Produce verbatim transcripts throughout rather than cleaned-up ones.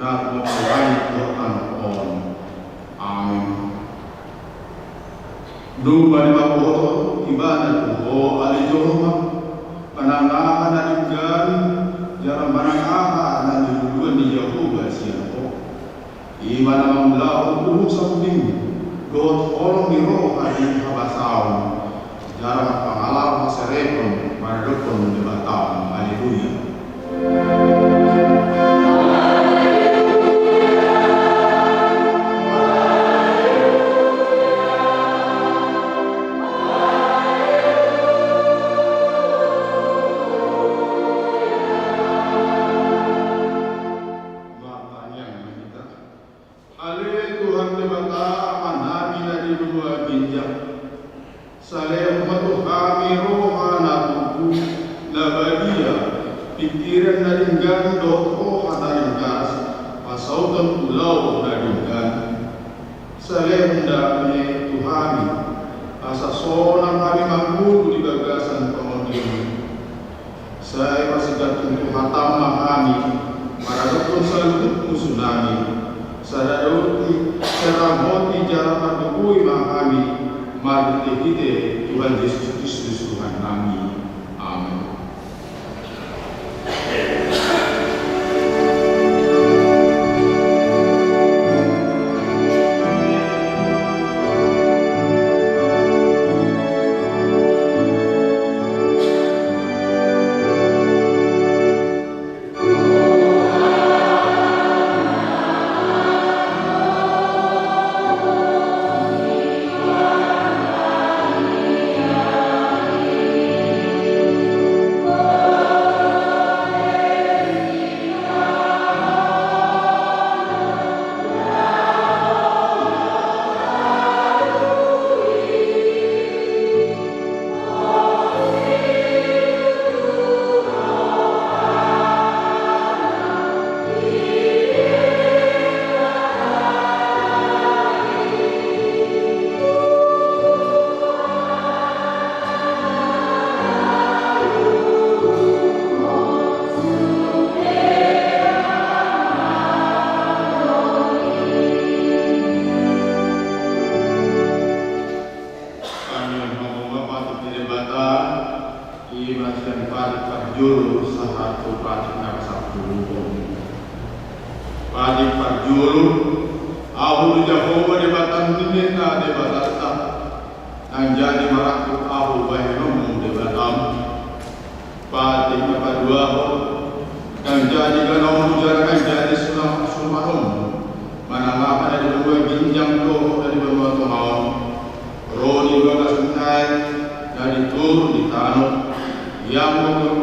Tuhan, Tuhan on. Amin. Dung ma dipaboa ibana tu ho ale Jahowa, manang aha na denggan jala manang aha na niluluan ni Jahowa sian ho. Ibana mangulahon uhum sambing dohot holong ni roha di habasaon, jala mangalaho haserepon maradophon Debata. Haleluya. Martangiang ma hita. Ale Tuhan Debata, Amanami na di banua ginjang, salehon ma tu hami roha na tutu, na badia, pingkiran na denggan dohot roha na ringgas, pasauton ulaon na denggan. Salehon damei tu hami, asa sonang hami mangolu di bagasan tondimu. Sai pasingathon tu hatam ma hami maradophon saluhut musunami. Sai ramoti, sai ramoti jala pardoboi ma hami marhitehite Tuhan Jesus Kristus Tuhannami. Amin. Tangiang hamu ma patik ni Debata, i ma sian patik parjolo sahat tu patik na pasampulu. Patik parjolo, Ahu do Jahowa Debata ni na Debatanta, naeng jadi marangkup Ahu bahenonmu Debatam. Patik na paduahon, naeng jadi ganommu jala naeng jadi suna-, sumanonmu, manang aha na di banua ginjang dohot na di banua tonga on, ro di bagasan aek, na di toru ni tano, ianggo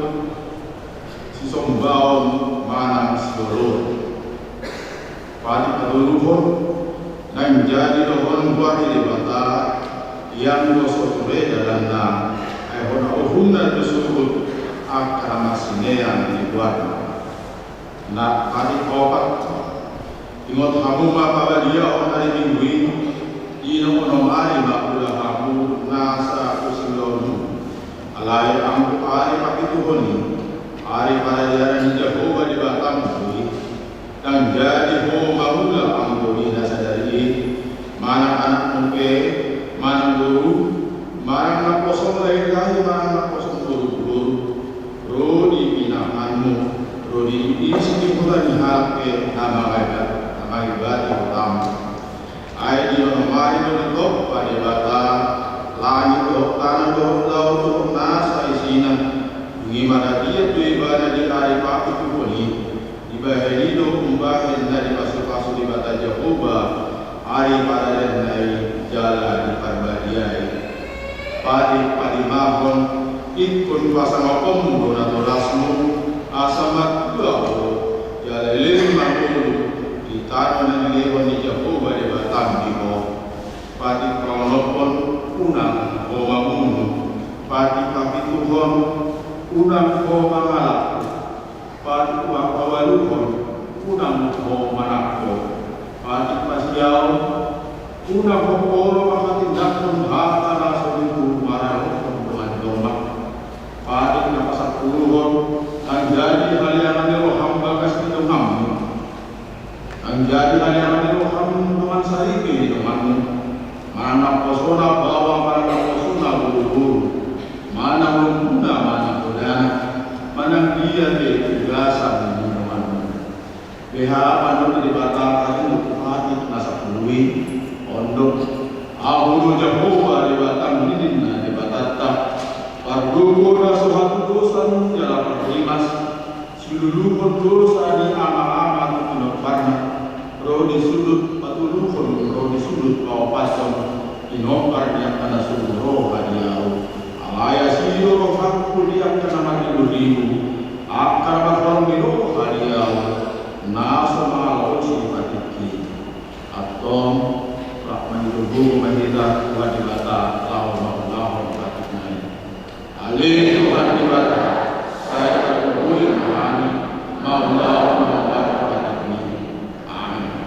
sisombaon manang sioloan. Patik patoluhon, naeng jadi dohonon goar ni Debata, ianggo so ture dalanna, ai hona uhumna do suhut angka na marsinean di goarna. Na patik paopat, ingot hamu ma pabadiaon ari Minggu i, di na onom ari ma huula hamu nasa husulaonmu. Alai anggo ari papituhon i, ari paradianan ni Jahowa Debatam do i, naeng jadi ho mangula anggo i na sadari i, manang anakmu pe, manang boru, manang naposom lahi-lahi, manang naposom boru-boru, ro di pinahanmu, ro di isi ni huta ni halak pe na mangaiba-, na mangibati hutam. Ai di onom ari do ditompa Debata langit dohot tano dohot laut dohot nasa isina. Dung i maradian do ibana di ari papituhon i. Dibahen i do umbahen na dipasu-pasu Debata Jahowa ari paradianna i jala diparbadiai. Patik palimahon, ingkon pasangaponmu do natolasmu, asa matua ho, jala leleng mangolu di tano na nilehon ni Jahowa Debatam di ho. Patik paonomhon, unang ho mamunu. Patik papituhon, unang ho mangalap. Patik pa-, paualuhon, unang ho manangko. Patik pasiaon, unang ho pola manghatindanghon hata na so tutu maradophon dongan-dongan. Patik na pasampuluhon, naeng jadi haleangan ni roham bagas ni donganmu. Manjadi haleangan ni roham dongan saripe ni donganmu, manang naposona baoa manang naposona boruboru, manang lombuna manang godangna, manang dia pe di bagasan ni donganmu. Beha ma annon di Debata, angka na sampulu i, on do: Ahu do Jahowa Debatangmu, ninna Debatanta, pardomu na so hatudosan jala parrimas, siluluhon dosa ni amaama tu pinomparna, ro di suhut patoluhon ro di suhut paopathon, pinompar ni angka na so ro hadiaon. Alai asi do rohangku di angka na marriburibu, angka na marholong ni roha di ahu, na so mangalaosi patikki. Antong, rap mangido gogo ma hita tu Tuhan Debata laho mangulahon patikna i. Ale Tuhan Debata, sai tarlumobi ma hami mangulahon patikmi. Amen.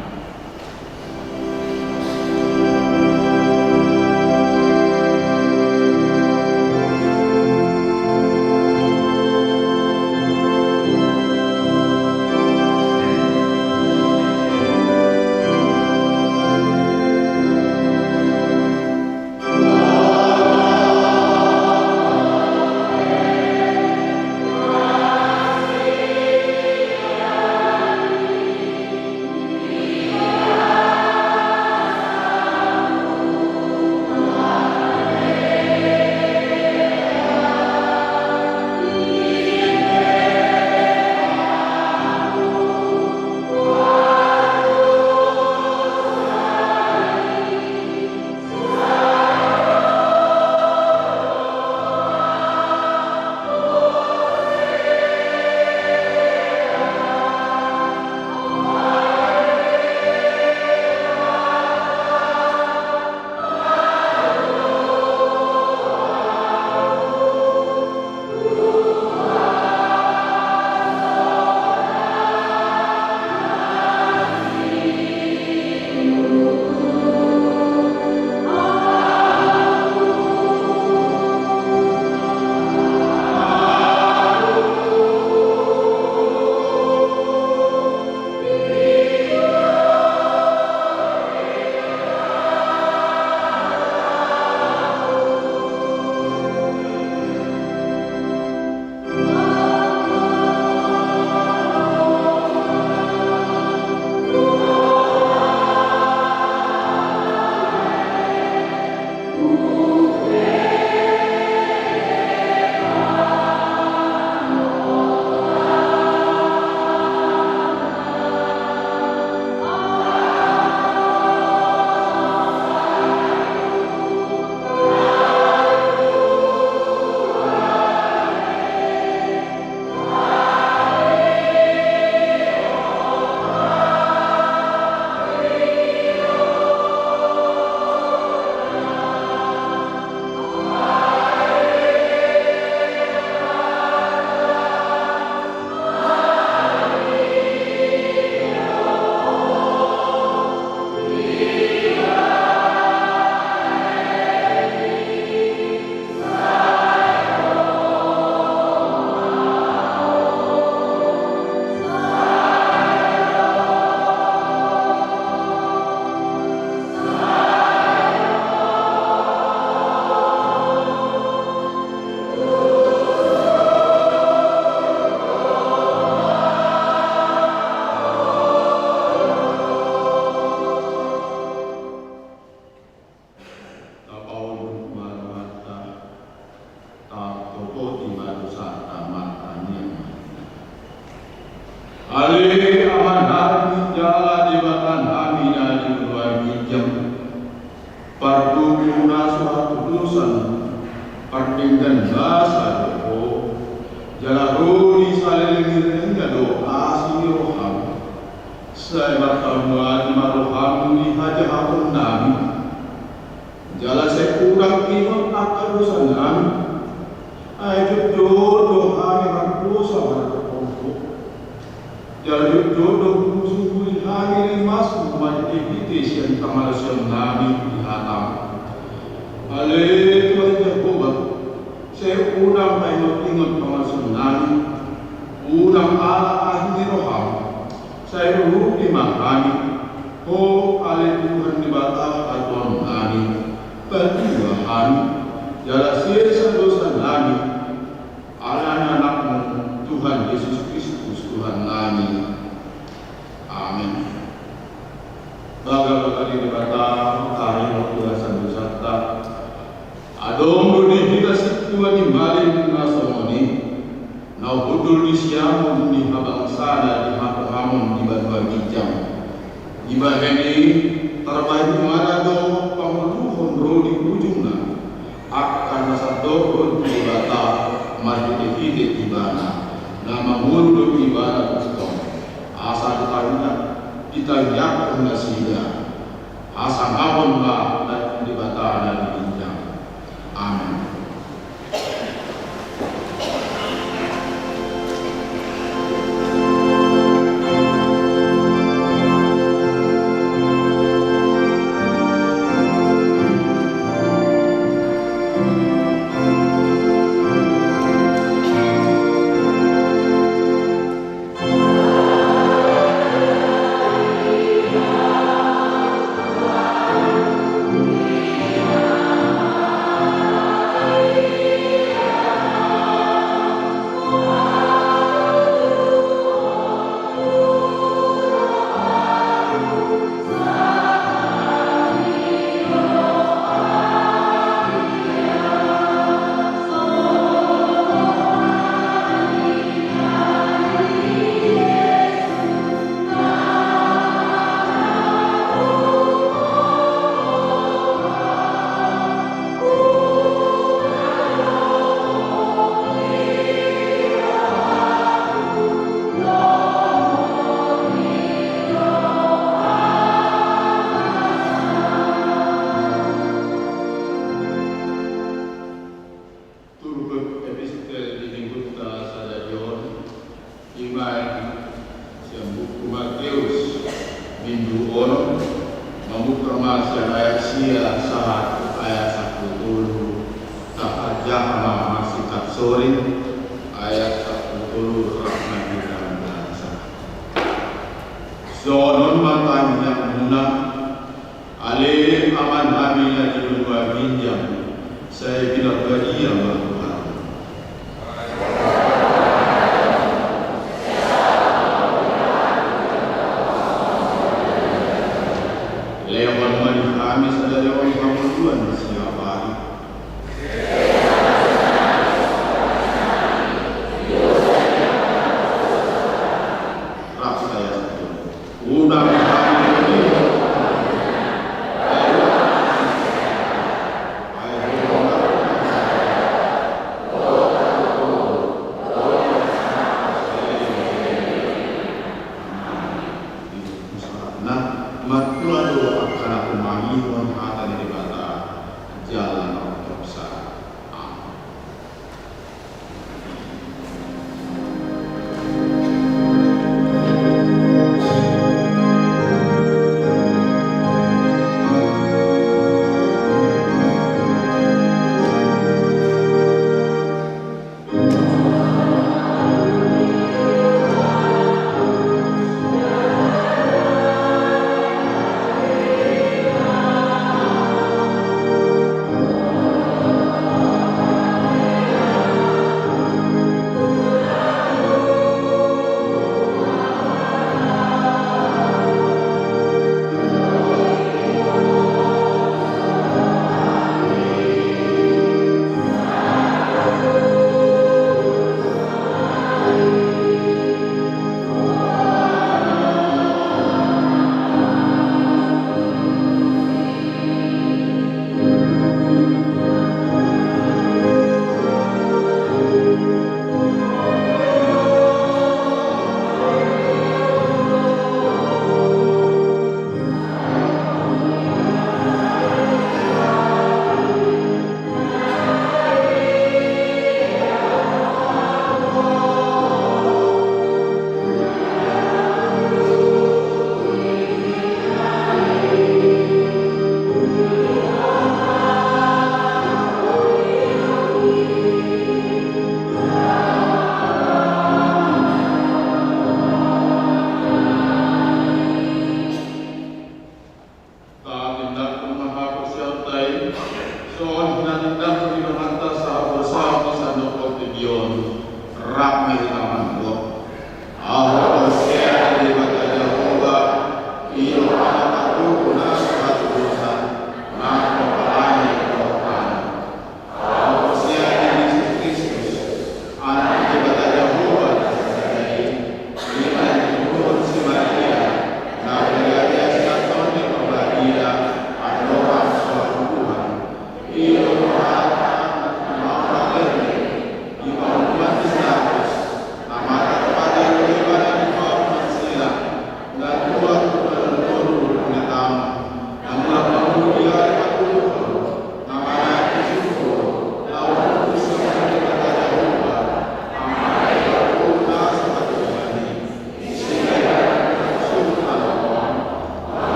Tapaulun ma rohanta, tatopoti ma dosanta martangiang ma hita. Ale Amanami jala Debatanami na di banua ginjang, pardomu na so hatudosan, pardenggan basa do Ho, jala ro di saleleng ni lelengna do asi ni roham. Sai marhamuaon ma roham di hajahatonnami, jala sai unang ingot angka dosanami. Ai jotjot do hami mardosa marhitehon Ho, jala jotjot do husuhuli hami rimasmu marhitehite sian pangalaosionnami di hatam. Ale Tuhan Jahowa, sai unang paingotingot pangalaosionnami, unang ala asi ni roham. Sai urupi ma hami, ho ale Tuhan Debata Tuhan nami, patua hami, jala sesa dosa nami, ala ni Anakmu Tuhan Jesus Kristus Tuhan nami. Amen. Bagabaga ni Debata, taringot tu bagasan dosanta. Adong do di hita sintua ni malim na songon i, na hundul di siamun ni habangsana di hatongamon di banua ginjang. Dibahen i, tarbahen ibana do pangoluhon ro di ujungna angka na sandok ro tu Debata marhitehite ibana, na mangolu do ibana tongtong. Asa ditangiang, ditangiangkon nasida hasangapon ma na di Debata na di ginjang. Amen. Turpuk epistel di minggunta sadari on, ima sian buku Mateus, bindu onom, mamungka ma sian ayat sia sahat tu ayat sampulu tolu, tapajaha ma marsingkat soring, ayat sampulu tolu rap ma di dalam bahasa. Songon on ma tangiangmuna, ale Amanami na di banua ginjang, sai pinarbadia ma Tuhan. Lehon ma di hami sadari on hangoluan siapari. Rap tu ayat sampulu. Unang hami. Nah, martua do angka na humangihon hata ni Debata jala na umtopsa. Amen.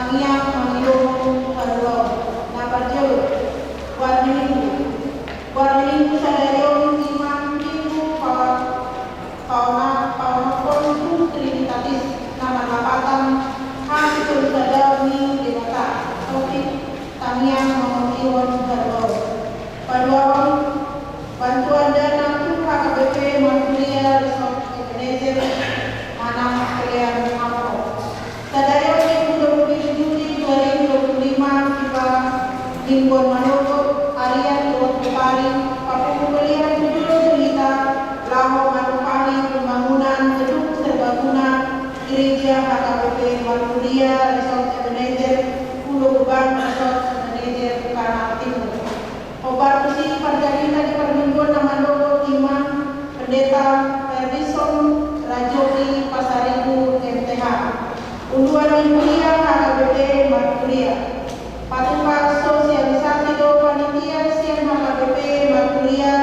Ia mangido haluaon. Na parjolo, warni Minggu. Warni Minggu sadari on ima Minggu pa-, paona-, paonomhon tu Trinitatis, na marlapatan hasitolusadaon ni Debata. Topik: tangiang mangondihon haluaon. Paduahon, bantuan dana tu H K B P Marturia Resort Ebenezer manang pelean amplop. Sadari on Minggu dua puluh tujuh Juli dua ribu dua puluh lima, tiba mingguan manogot, arian dohot bopari, papungu pelean tu jolo do hita laho mandopahi pembangunan gedung serbaguna Gereja H K B P Marturia Resort Ebenezer, Pulo Gebang Resort Ebenezer, Kanar Timur. Hombar tusi parjadina di parmingguan na manogot ima Pendeta Ferdison Rajoki Pasaribu, M T H, uluan ni huria H K B P Marturia. Patupa sosialisasi do panitia sian H K B P Marturia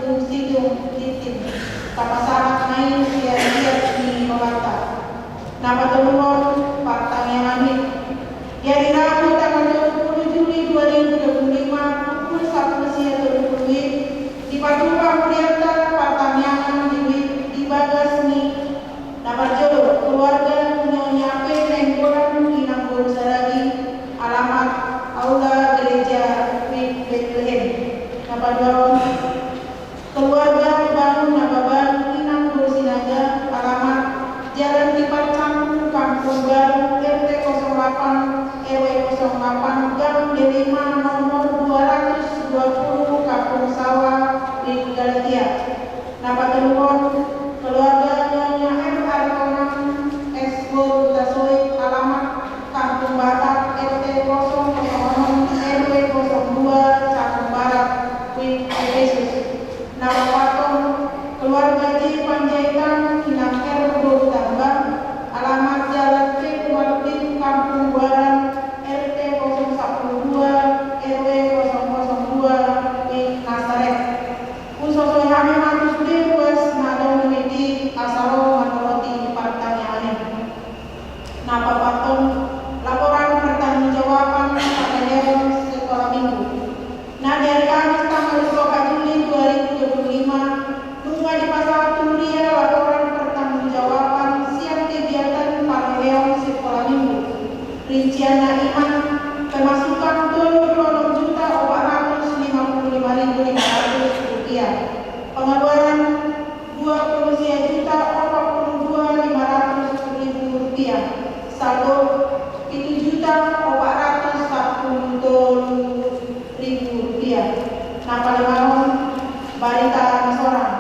dung sidung tintin. Tapasahat ma i sian liat ni rohanta. Na patoluhon, partangiangan. Di ari Rabu tanggal dua puluh Juli dua ribu dua puluh lima, pukul sampulu sia tolu pulu WIB, dipatupa hurianta partangiangan di WIB di bagas ni, na parjolo, keluarga Nyonya P Nainggolan, inang boru Saragi, alamat Aula Gereja WIB Betlehem. Na paduahon, keluarga Bangun Nababan, inang boru Sinaga, alamat Jalan Tipat Canggu, Kampung Baru, R T kosong delapan, R W kosong delapan, Gang D lima, nomor dua ratus dua puluh, Kampung Sawah, WIB Galatia. Na patoluhon, keluarga Nyonya M Aritonang, ex boru Hutasoit, alamat Kampung Batak, R T kosong kosong onom, R W kosong dua, Cakung Barat, WIB Epesus. Na paopathon, keluarga J Panjaitan, inang R boru Tambang, alamat Jalan Teguh Marudin, Kampung Buaran, R T kosong sampulu dua, R W kosong kosong dua, WIB Nasaret. Husosoi hami ma tu sude ruas na adong di WIB i asa ro manuroti partangiangan i. Na paopathon, laporan pertanggungjawaban parlehon sekolah minggu. Na di ari Kamis tanggal dua puluh empat Juli dua ribu dua puluh lima, nunga dipasahat tu huria laporan pertanggungjawaban sian kegiatan parlehon sekolah minggu. Rincianna ima: pemasukan tolu pulu onom juta opat ratus lima pulu lima ribu lima ratus rupiah. Pengeluaran dua pulu sia juta opat pulu dua lima ratus ribu rupiah. Saldo pitu juta opat ratus sampulu tolu ribu rupiah. Na palimahon, barita na sorang.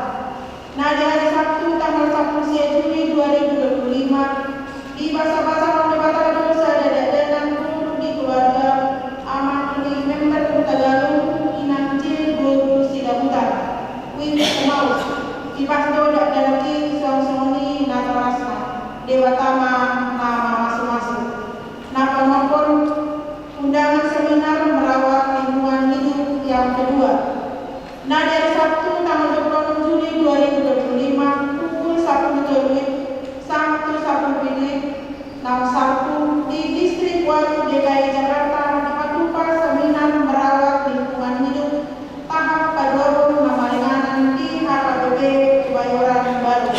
Na di ari Sabtu tanggal sampulu sia Juli dua ribu dua puluh lima, dibasabasahon Debata do sada dakdanak guru di keluarga, amang ni member Hutagalung, inang J boru Sidabutar, WIB Emmaus. Tipas do dakdanak i suang songon i natorasna. Debata ma na mamasumasu. Na paonomhon, undangan seminar merawat lingkungan hidup yang kedua. Na di ari Sabtu tanggal dua puluh enam Juli dua ribu dua puluh lima, pukul sampulu tolu WIB sahat tu sampulu pitu WIB, naung salpu, di Distrik Waluh D K I Jakarta, dipatupa seminar merawat lingkungan hidup tahap paduahon na maringanan di H K B P Kebayoran Baru.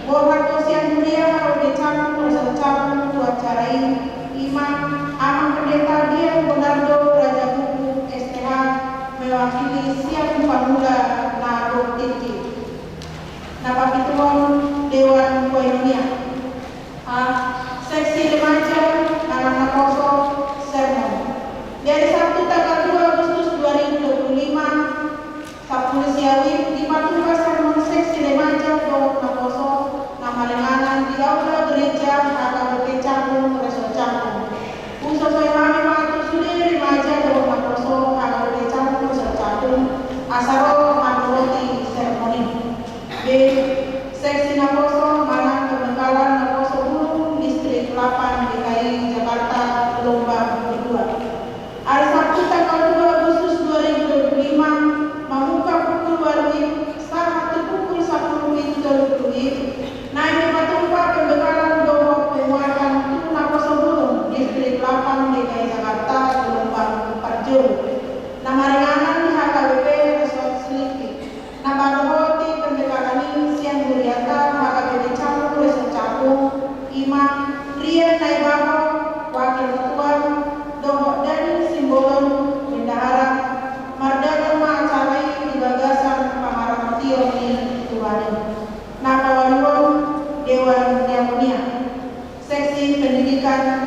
Borhat do sian huria H K B P Cakung Resort Cakung tu acara i, ima Amang Pendeta Dian Bonardo Rajabuku, S T H, mewakili sian pangula na gok tingki. Na papituhon, Dewan Koinonia. A, seksi remaja, na naposo, sermon. Di ari Sabtu tanggal dua Agustus dua ribu dua puluh lima, sampulu sia WIB dipatupa sermon seksi remaja dohot naposo na maringanan di aula gereja H K B P Cakung Resort Cakung. Husosoi hami ma tu sude remaja dohot naposo H K B P Cakung Resort Cakung asa ro manuroti sermon i. B, seksi naposo manang pembekalan naposo bulung Distrik delapan D K I Jakarta gelombang kedua. Ari Sabtu tanggal dua Agustus dua ribu dua puluh lima, mamungka pukul ualu WIB sahat tu pukul sampulu pitu tolu pulu WIB, naeng dipatupa pembekalan dohot penguatan tu naposo bulung Distrik delapan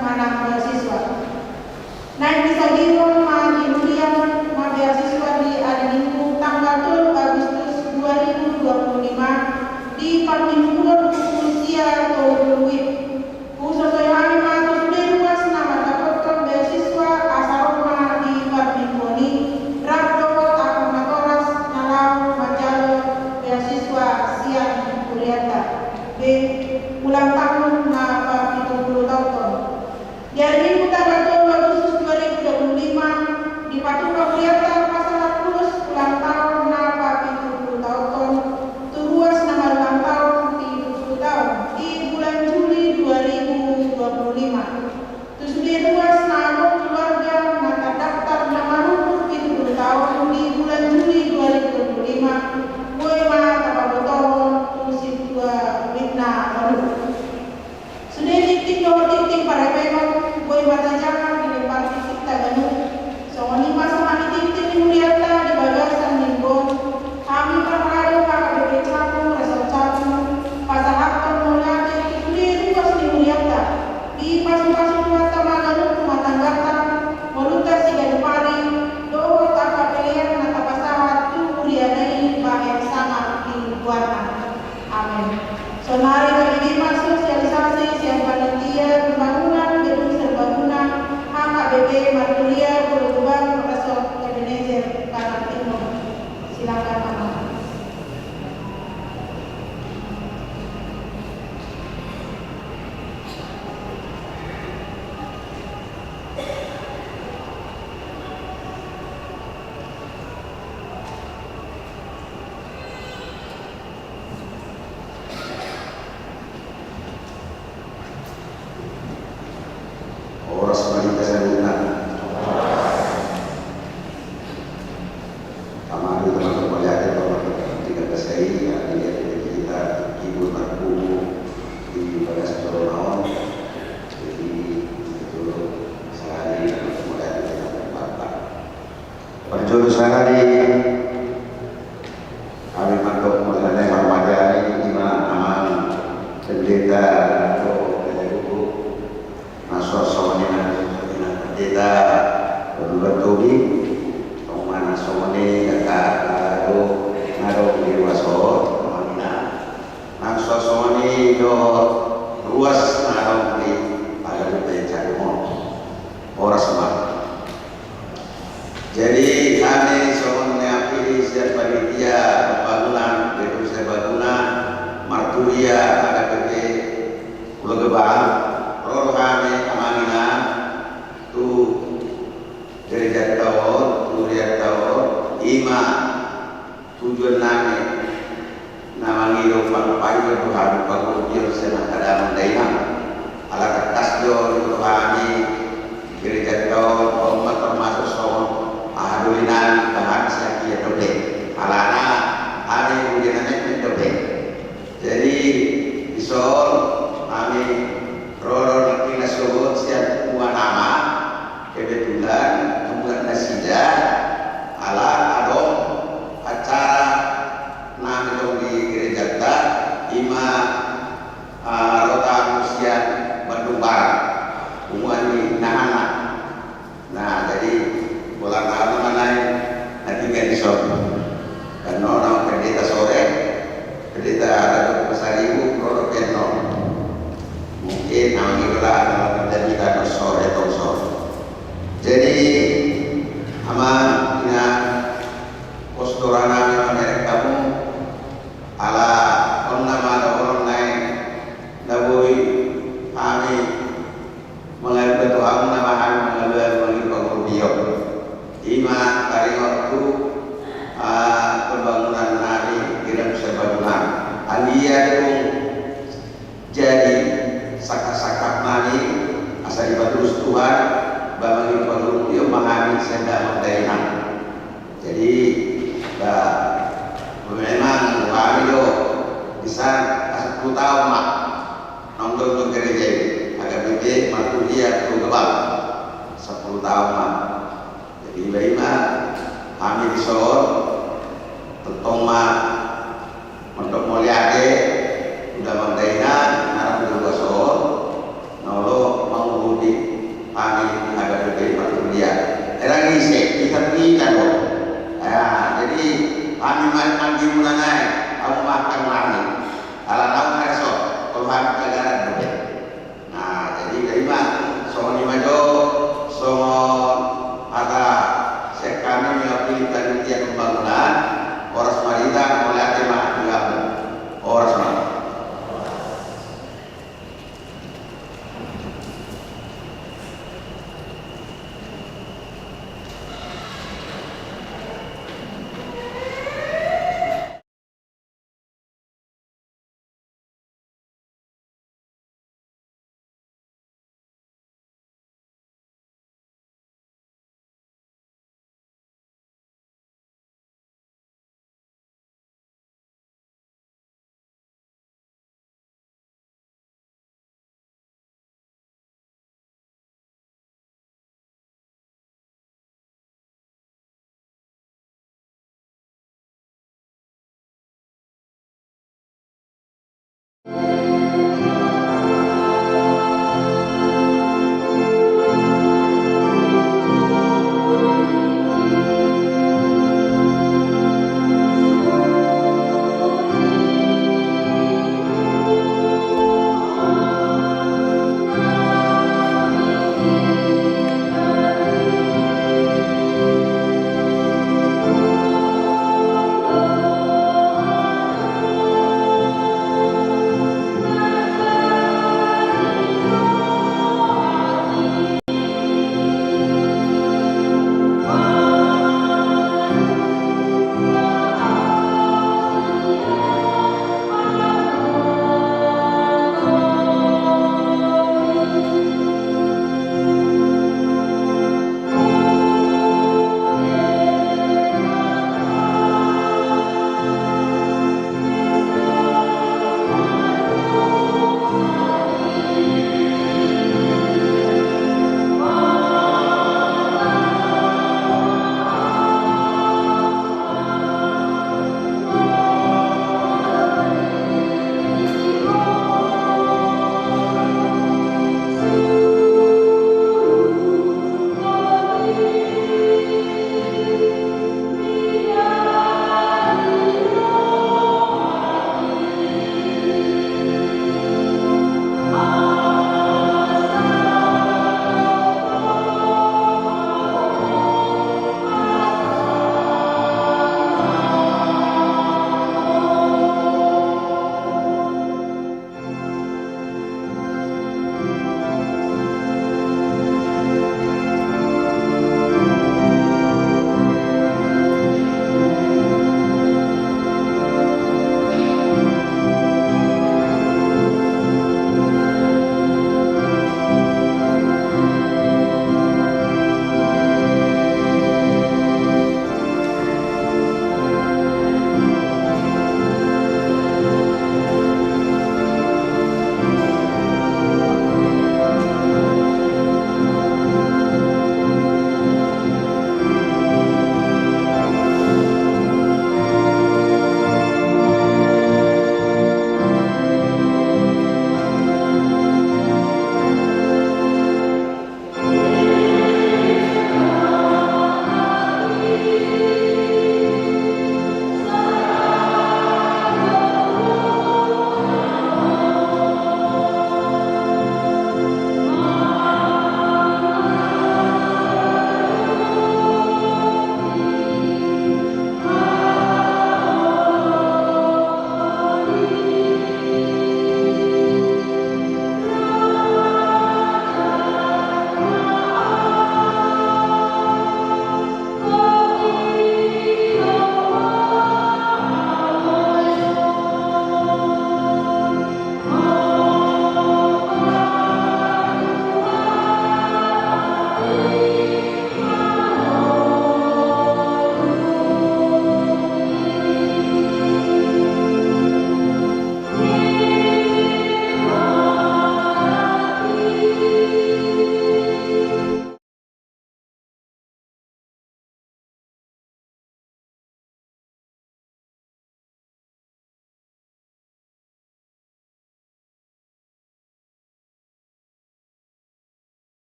manang beasiswa. Naeng disagihon ma di huria na beasiswa di ari Minggu tanggal tolu Agustus dua ribu dua puluh lima di parmingguon pukul sia tolu pulu wib. Husosoi hami ma tu sude ruas na mandapothon beasiswa asa ro ma di parmingguon i rap dohot angka natoras na laho manjalo beasiswa sian hurianta. Be, ulang tahun na papitu pulu taon on. Di ari Minggu tanggal tolu Agustus dua ribu dua puluh lima, dipatupa hurianta pasahat ulos ulang tahun na papitu pulu taon on tu ruas na marulang tahun pitu pulu taon di bulan Juli dua ribu dua puluh lima. Tu sude ruas na adong keluarga na tardaftar na marumur pitu pulu taon di bulan Juli dua ribu dua puluh lima, boi ma tapabotohon tu sintua witna baru. Sude tingting dohot tingting parrepengon, boi ma tajaha di lempar tingting taganup. Songon i ma songon i tingting ni hurianta di bagasan minggu on. Hami parhadang H K B P Cakung, Resort Cakung, pasahathon mauliate tu sude ruas ni hurianta. Dipasupasu Tuhanta ma ganup rumah tangganta, ngolunta siganup ari, dohot angka pelean na tapasahat tu huriana i bahen sangap di goarna. Amen. Saonari tabege ma sosialisasi sian panitia pembangunan gedung serbaguna H K B P Marturia Pulo Gebang Resort Ebenezer Batak Timur. Silakan, Amang. Horas ma di hita saluhutna. Tama do hita mandok mauliate tu Amanta Debata, na di bagasan i, na dilehon hita ibu marpungu di bagasan joro on. Jadi, itu sahali mandok mauliate tu Amanta Debata. Parjolo sahali hami mandok mauliate ma di Amanta Debata, i ma Amang Pendeta dohot Pendeta Guru, na so songon i nang Pendeta Guru Bartobi, tong ma na songon i angka na adong di ruas on, Amang Inang, na so songon i dohot ruas na adong di H K B P Cakung on. Horas ma. Jadi, hami songon na pinillit sian panitia pembangunan gedung serbaguna Marturia H K B P Pulo Gebang, ro do hami, Amang Inang, tu gerejanta on, tu hurianta on, i ma tujuan nami na mangido pang-, pangidoan tu hami, pangurupion sian angka damang dainang. Ala tangkas do diboto hami, gerejanta on, on ma termasuk songon aha doli nami, bahen sian hian dope. Alana hami huria na metmet dope. Jadi, dison hami ro do nangkin na sogot sian punguan ama, kebetulan na mulak nasida, ala adong acara nami tong di gerejanta, i ma, ah, ro tamu sian Bandung Barat, punguan ni inahana. Nah, jadi, pola na on ma naeng na tinggal dison. Kan on na pendeta sore, pendeta Raja Pasaribu, ro do pe on. Mungkin na mangido na terjadi kan sore, tong sore. Jadi, Amang Inang, pos do roha nami mamereng hamu, ala on nama dohonon nai na boi hami mangalualuhon tu hamu nama hami mangalualuhon mangido pangurupion. I ma taringot tu, ah, pembangunan nami gedung serbaguna. Anggiat tung jadi sangkap-sangkap nami asa dipatulus Tuhan, ba mangido pangurupion ma hami sian damang dainang. Jadi, ba, memang hami do bisa sampulu taon ma naung dong tu gereja i, H K B P Marturia Pulo Gebang, sampulu taon ma. Jadi, ba i ma hami dison, tongtong ma mandok mauliate tu damang dainang na adong di ruas on, na olo mangurung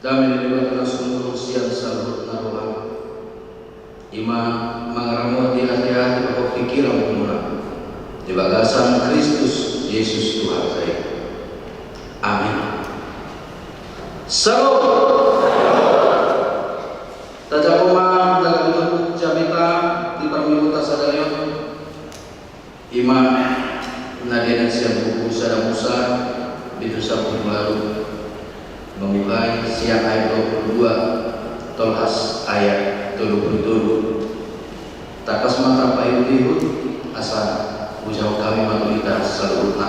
Dame ni Debata na sumurung sian saluhut na roha, i ma mangaramoti ateate dohot pingkiranmuna di bagasan Kristus Jesus Tuhanta i. Amin. Syalom. Tajaha ma na gabe turpuk jamita di parmingguta sadari on. I ma na dienet sian buku Sada Musa, bindu sampulu ualu, mamungkai sian ayat dua pulu dua, tolhas ayat tolu pulu tolu. Tangkas ma tapaihutihut asa hujahahon hami ma tu hita saluhutna.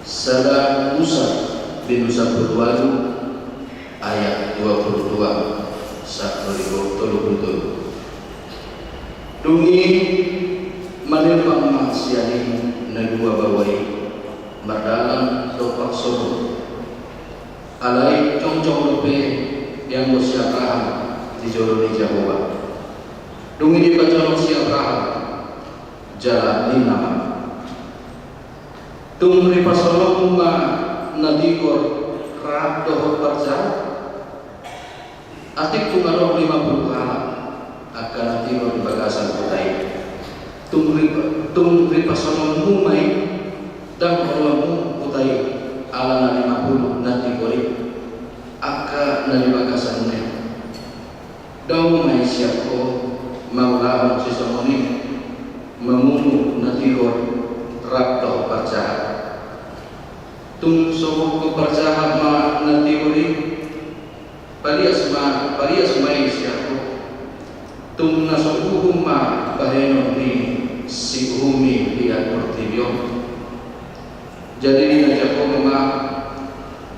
Sada Musa bindu sampulu ualu ayat dua pulu dua sahat tu tolu pulu tolu. Dung i manirpang ma sian i na dua baoa i mardalan dompak Sodom. Alai jongjong dope dianggo si Abraham di jolo ni Jahowa. Dung i dipajonok si Abraham jala ninna ma: Tung ripasononmu ma na tigor rap dohot parjahat? Atik tung adong lima pulu halak angka na tigor di bagasan huta i. Tung rip-, tung ripasononmu ma i, ndang oloanmu huta i ala na lima pulu na tigor i angka na di bagasan muna i. Dao ma i sian ho mangulahon sisongon i, mamunu na tigor rap dohot parjahat. Tung so gokhon parjahat ma na tigor i, palias ma, palias ma i sian ho. Tung na so uhum ma bahenon ni si uhum i liat portibi on. Jadi ninna Jahowa ma: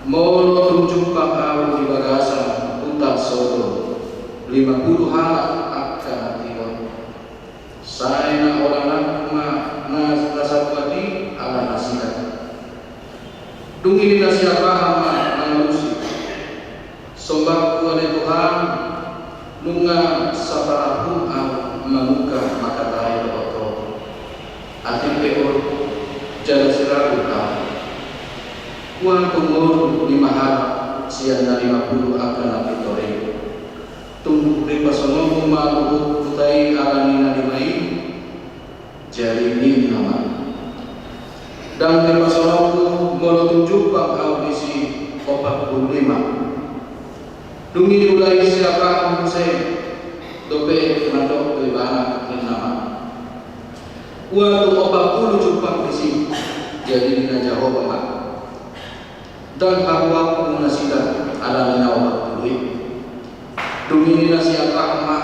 Molo tung jumpang ahu di bagasan huta Sodom lima pulu halak angka na tigor, sai na olananku ma na, na sabuat i ala nasida. Dung i ninna si Abraham ma mangalusi: Sombahku ale Tuhan, nunga saparahum ahu mamungka mangkatai dohot ho. Atik pe oru jala siragut ahu. Ua tung oru lima halak sian na lima pulu angka na pintor i. Tung ripasononmu ma huta i ala ni na lima i? Jadi ninna ma: Ndang ripasononku molo tung jumpang ahu disi opat pulu lima. Dung i diulahon si Abraham muse dope mandok tu ibana, ninna ma: Ua tung opat pulu jumpang disi. Jadi ninna Jahowa ma: Ndang haruarhu nasida ala ni na opat pulu i. Dung i ninna si Abraham ma: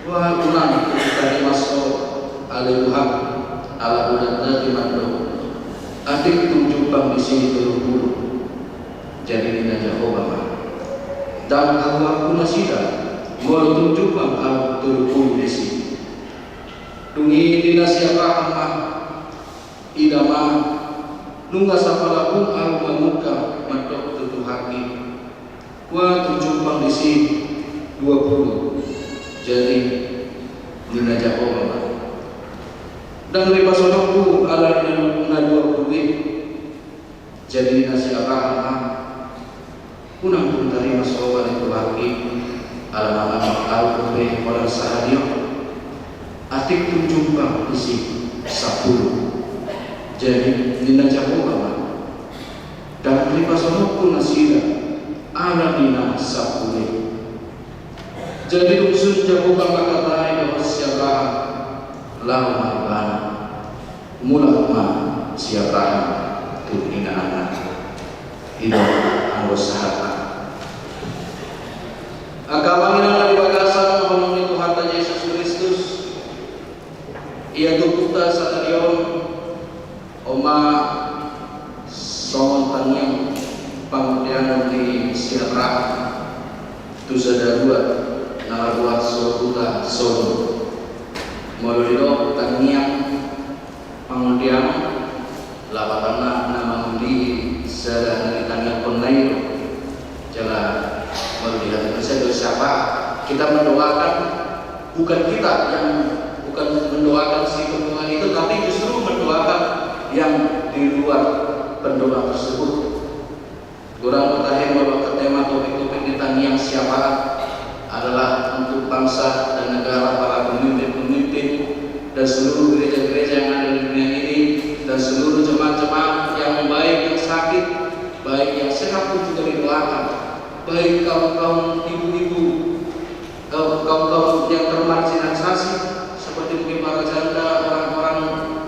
Ua unang hutarima so ale Tuhan, ala hulatnati mandok: Atik tung jumpang disi tolu pulu. Jadi ninna Jahowa ma: Ndang haruarhu nasida molo tung jumpang ahu tolu pulu disi. Dung i ninna si Abraham ma: Ida ma, nunga saparahum ahu mamungka mandok tu Tuhanki: Ua tung jumpang disi dua pulu. Jadi ninna Jahowa ma: Ndang ripasononku ala ni na dua pulu i. Jadi ninna si Abraham ma: Unang hutarima so ale Tuhanki, ala na mangalap ahu dope holan sahali on. Atik tung jumpang disi sampulu. Jadi ninna Jahowa ma: Ndang ripasononku nasida ala ni na sampulu i. Jadi dung sun Jahowa mangkatai dohot si Abraham, laho ma ibana. Mulak ma si Abraham tu ingananna. I do anggo sahatna. Angka amang inang na di bagasan holong ni Tuhanta Jesus Kristus, ia tupukta sadari on, on ma songon tangiang pangundiangon ni si Abraham tu sada rua na margoar so huta Sodom. Molo didok tangiang pangundiangon, lapatanna na mangundi sada na ditangiangkonna i do. Jala molo di hata Indonesia do syafaat. Kita mendoakan, bukan kita yang, bukan mendoakan si pertemuan itu, tapi justru mendoakan yang di luar pendoa tersebut. Godang do tahe molo angka tema topik-topik ni tangiang syafaat adalah untuk bangsa dan negara, para pemimpin-pemimpin, dan seluruh gereja-gereja yang ada di dunia ini, dan seluruh jemaat-jemaat yang baik yang sakit, baik yang sehat pun juga didoakan, baik kaum-kaum ibu-ibu, eh, kaum-kaum yang termarginalisasi, seperti mungkin para janda, orang-orang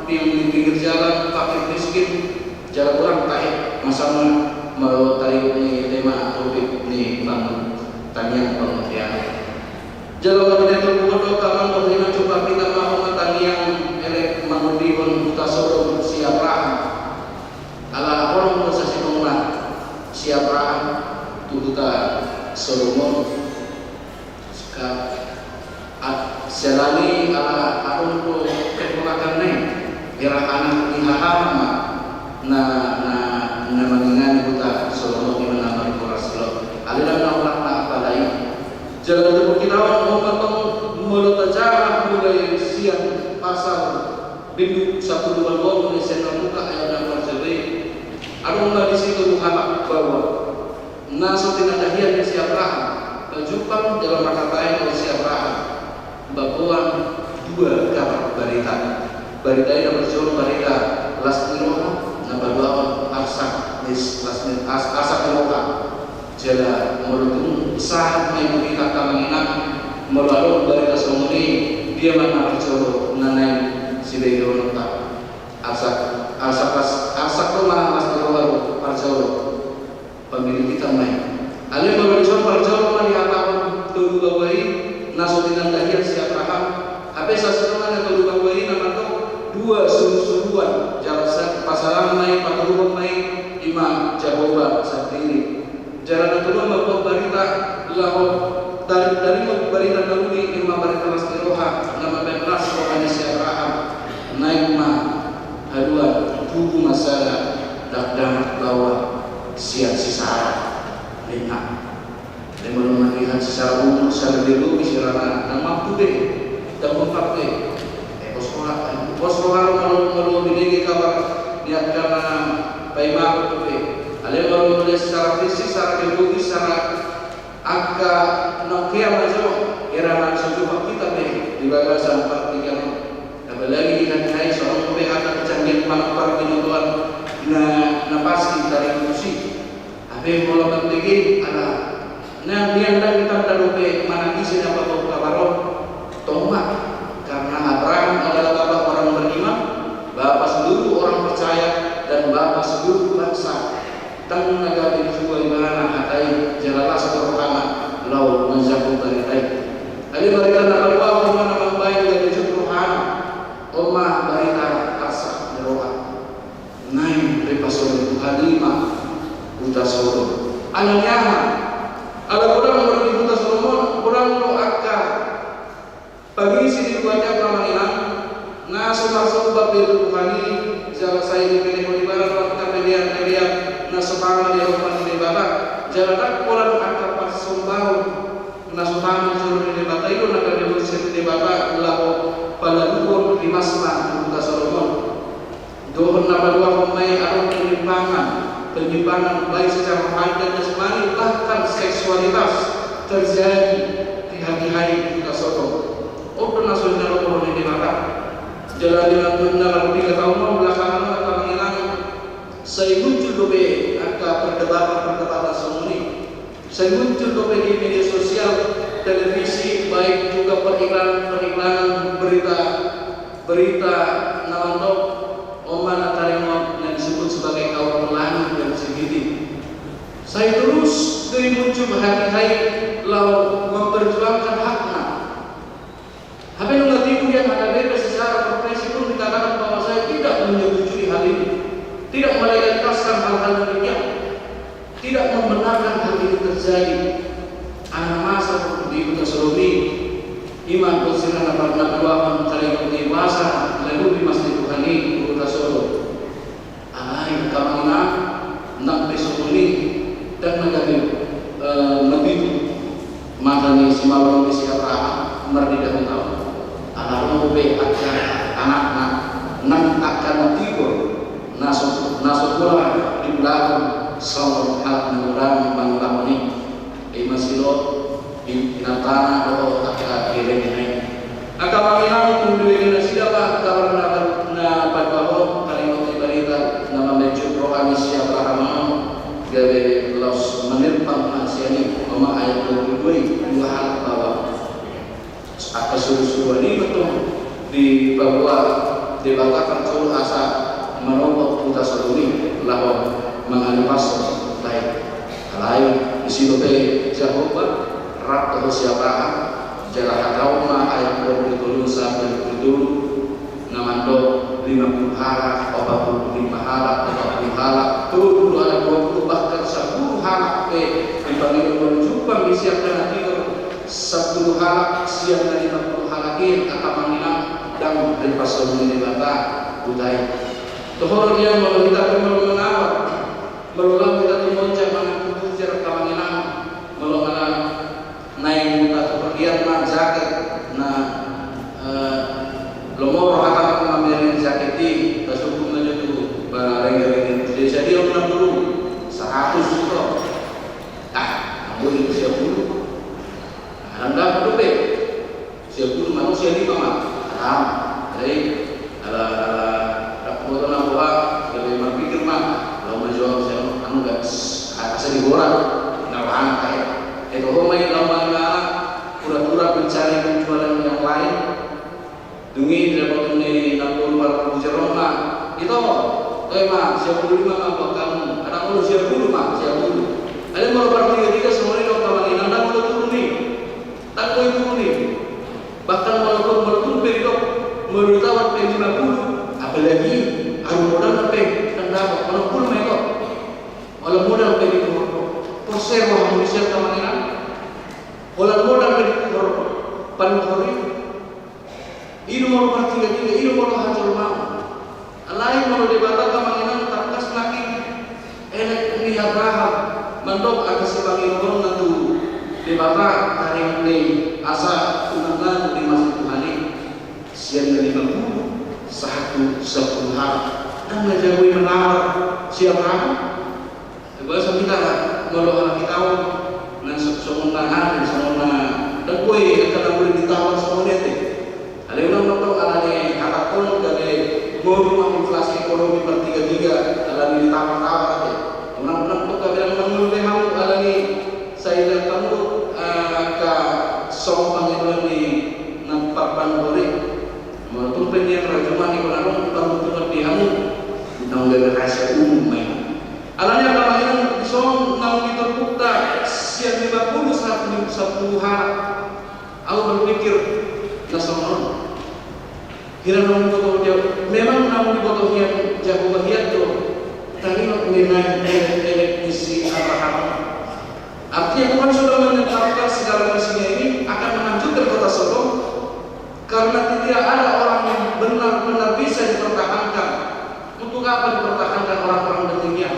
yang di pinggir jalan, fakir miskin, jala godang tahe masalah molo taringot ni tema topik ni pangun-, tangiang pangundiangon. Jala marhite toguhon do angka amang dohot inang, coba hita ma on ma tangiang elek mangondihon huta Sodom si Abraham. Ala adong do sasintongna si Abraham tu huta Sodom on. Sian i ala adong do keponakanna i, hera anak ni haha ma na, na, na mangingani huta Sodom on, ima na margoar si Lot. Alai ndang na holan na apala i. Jala tu hita on, on ma tong molo tajaha mulai sian pasal bindu sampulu ualu on, mulai sian na mambuka ayat na parjolo i. Adong ma disi tolu halak baoa na so tinandahian ni si Abraham, pajumpang jala marhatai dohot si Abraham, mamboan dua kabar barita. Barita i na parjolo barita las ni roha, na paduahon arsak ni, las ni, ars-, arsak ni roha. Jala molo tung sahat ma i tu hita angka amang inang, molo adong barita songon i, dia ma na parjolo na naeng sibegehononta? Arsak, arsak las, arsak do ma las ni roha do parjolo. Pamilikitan ma i. Alai molo dison parjolo ma dihatahon tolu baoa i na so tinandahian si Abraham. Hape sasintongna na tolu baoa i na mandok dua surusuruan, jala sa-, pasalamon ma i, patoruhon ma i, ima Jahowa sandiri. Jala na tolu mamboan barita laho tar-, taringot barita na uli, ima barita las ni roha, na mambahen las roha ni si Abraham. Naeng ma haduan, tubu ma sada dakdanak baoa sian si Sara, ninna. Alai molo mangihut si Sara umur sada biologi, si Sara ndang mampu be, ndang hombar be. Eh, pos roha, pos roha ro molo, molo binege kabar ni angka na paimahon dope. Alai molo melihat secara fisik, secara biologi, secara angka na hea ma jo, hera na so jumpang hita be di bagasan partingkian on. Apalagi di hatiha i, so adong dope angka kecanggihan pangan parbinotoan na, na pasti taringot tusi. Hape molo mambege, ala na nian ndang ditanda dope manang ise na paboa kabar on. Tong ma, karena Abraham adalah bapak orang beriman, bapak seluruh orang percaya, dan bapak seluruh bangsa. Ndang na gabe dijua ibana hata i, jala las do rohana laho manjangkon barita i. Alai barita na paduahon ma na mambahen gabe jut rohana, on ma barita arsak ni roha. Naeng pe pasolit Tuhan i ma huta Sodom. Ala ni aha? Ala godang do di huta Sodom on, godang do angka pangisi di luat i, angka amang inang, na so marsomba be tu Tuhan i, jala sai dipelehon ibana do angka pelean-pelean na so tama di adopan ni Debata, jala ndang holan angka parsombaon na so tama di jolo ni Debata i do na gabe boan sian Debata laho palaluhon rimasna tu huta Sodom on. Dohot na paduahon ma i, adong penyimpangan, penyimpangan baik secara rohani dan jasmani, bahkan seksualitas terjadi di hatiha i di huta Sodom. On do na so hinaholongan ni Debata. Jala di na, na marpiga taon on belakangan on, angka amang inang, sai muncul dope angka perdebatan-perdebatan songon i. Sai muncul dope di media sosial, televisi, baik juga periklanan-periklanan berita, berita na mandok, on ma na taringot na disebut sebagai kawan pelangi dan sebagainya. Sai terus do i muncul hatiha i laho memperjuangkan hakna. Hape nunga tibu ia, H K B P secara profesi pun dikatakan bahwa saya tidak menyetujui hal ini, tidak melegalitaskan hal-hal demikian, tidak membenarkan hal ini terjadi. Ala na masa di huta Sodom i, ima dohot sira na par-, na paduahon taringot ni boasa lalu rimas ni Tuhan i tu huta Sodom. Alai angka amang inang, nang pe songon i, ndang na gabe, eh, mabitu mata ni simalolong ni si Abraham mardidahut au. Ala adong dope angka anakna nang angka na tigor, na so, na so pola diulahon songon halak na godang mangulahon i. Ima si Lot, in-, inantana dohot angka kelenna i. Angka amang inang, tung dibege nasida ma kabar na, na paduahon taringot ni barita na mambahen jut roha ni si Abraham on, gabe laos manirpang ma sian i, on ma ayat dua pulu dua i, dua halak baoa. Angka surusuruan i ma tong dipaboa Debata parjolo asa manogot huta Sodom i laho mangalipashon huta i. Alai disi dope Jahowa rap dohot si Abraham, Jala hatahon ma ayat dua pulu tolu sampe dua pulu tolu, na mandok lima pulu halak, opat pulu lima halak, opat pulu halak, tolu pulu halak, dua pulu, bahkan sampulu halak pe dipangido, molo jumpang di sian na tiga, sampulu halak sian na lima pulu halak i, angka amang inang, ndang ripasahat ni Debata huta i. Tohoron nian molo hita pe molo manawar, molo laho hita tu monja manang tu bujur, angka amang inang, molo manang naeng tatupa hian ma jaket na, eh, lomo rohanta mamere jaket i, tasungkun ma jo tu barang rengge-rengge. Jadi sadia ma na pulu, saratus do. Ah, ambo i sia pulu. Alana dapot dope. Sia pulu ma, sia lima ma. Haram. Jadi, ala, ala, dapot na boha, jadi marpikir ma. Laho ma jo, sia, anu, nggak, asa diborat. Nggak paham, kayak. Eh, toho ma i, laho ma i, pura-pura mencari penjualan yang lain. Dung i didapot ni na tolu pulu jero ma. Ito, toe ma, sia pulu lima ma buat kamu. Ada pulu sia pulu ma, sia pulu. Ada molo partiga-tiga songon i do, angka amang inang, ndang molo turun i. Ndang boi turun i. Bahkan molo, molo turun pe didok, molo ditawar pe lima pulu, apalagi aru modalna pe ndang dapot, onom pulu ma ito. Holan modal pe dipuhor, porsea roha muna sian, angka amang inang. Holan modal pe dipuhor panuhor i. I do molo partiga-tiga, i do molo hajolmaon. Alai molo Debata, angka amang inang, tangkas nangkin elek ni Abraham mandok angka sipangidoonna tu Debata, taringot do i asa unang nganu rimas ni Tuhan i. Sian na lima pulu sahat tu sampulu halak. Ndang na jago i manawar si Abraham. Boasa hita molo halak hita on, na so-, songon na aha, songon na ndang boi angka na boi ditawar songon i ate. Alai unang tong alani halak on gabe modom ma inflasi ekonomi partiga-tiga alani ditawar-tawar ate. Unang, unang tong gabe ndang mangolu be hamu alani sai ndang hamu, eh, angka songon pangidoan ni na parpanuhor i. Molo tung pe nian rajuma i, molo adong pangunjunan di hamu, ndang gabe rahasia umum ma i. Alani angka amang inang, dison naung di turpukta sian lima pulu sahat tu sampulu halak. Ahu berpikir na songon on. Hira naung diboto Jahowa, memang naung diboto hian Jahowa hian do taringot ni na elek-elek ni si Abraham. Artinya Tuhan sudah menetapkan segala isinya ini akan menghancurkan kota Sodom. Karena tidak ada orang yang benar-benar bisa dipertahankan. Untuk apa dipertahankan orang-orang demikian?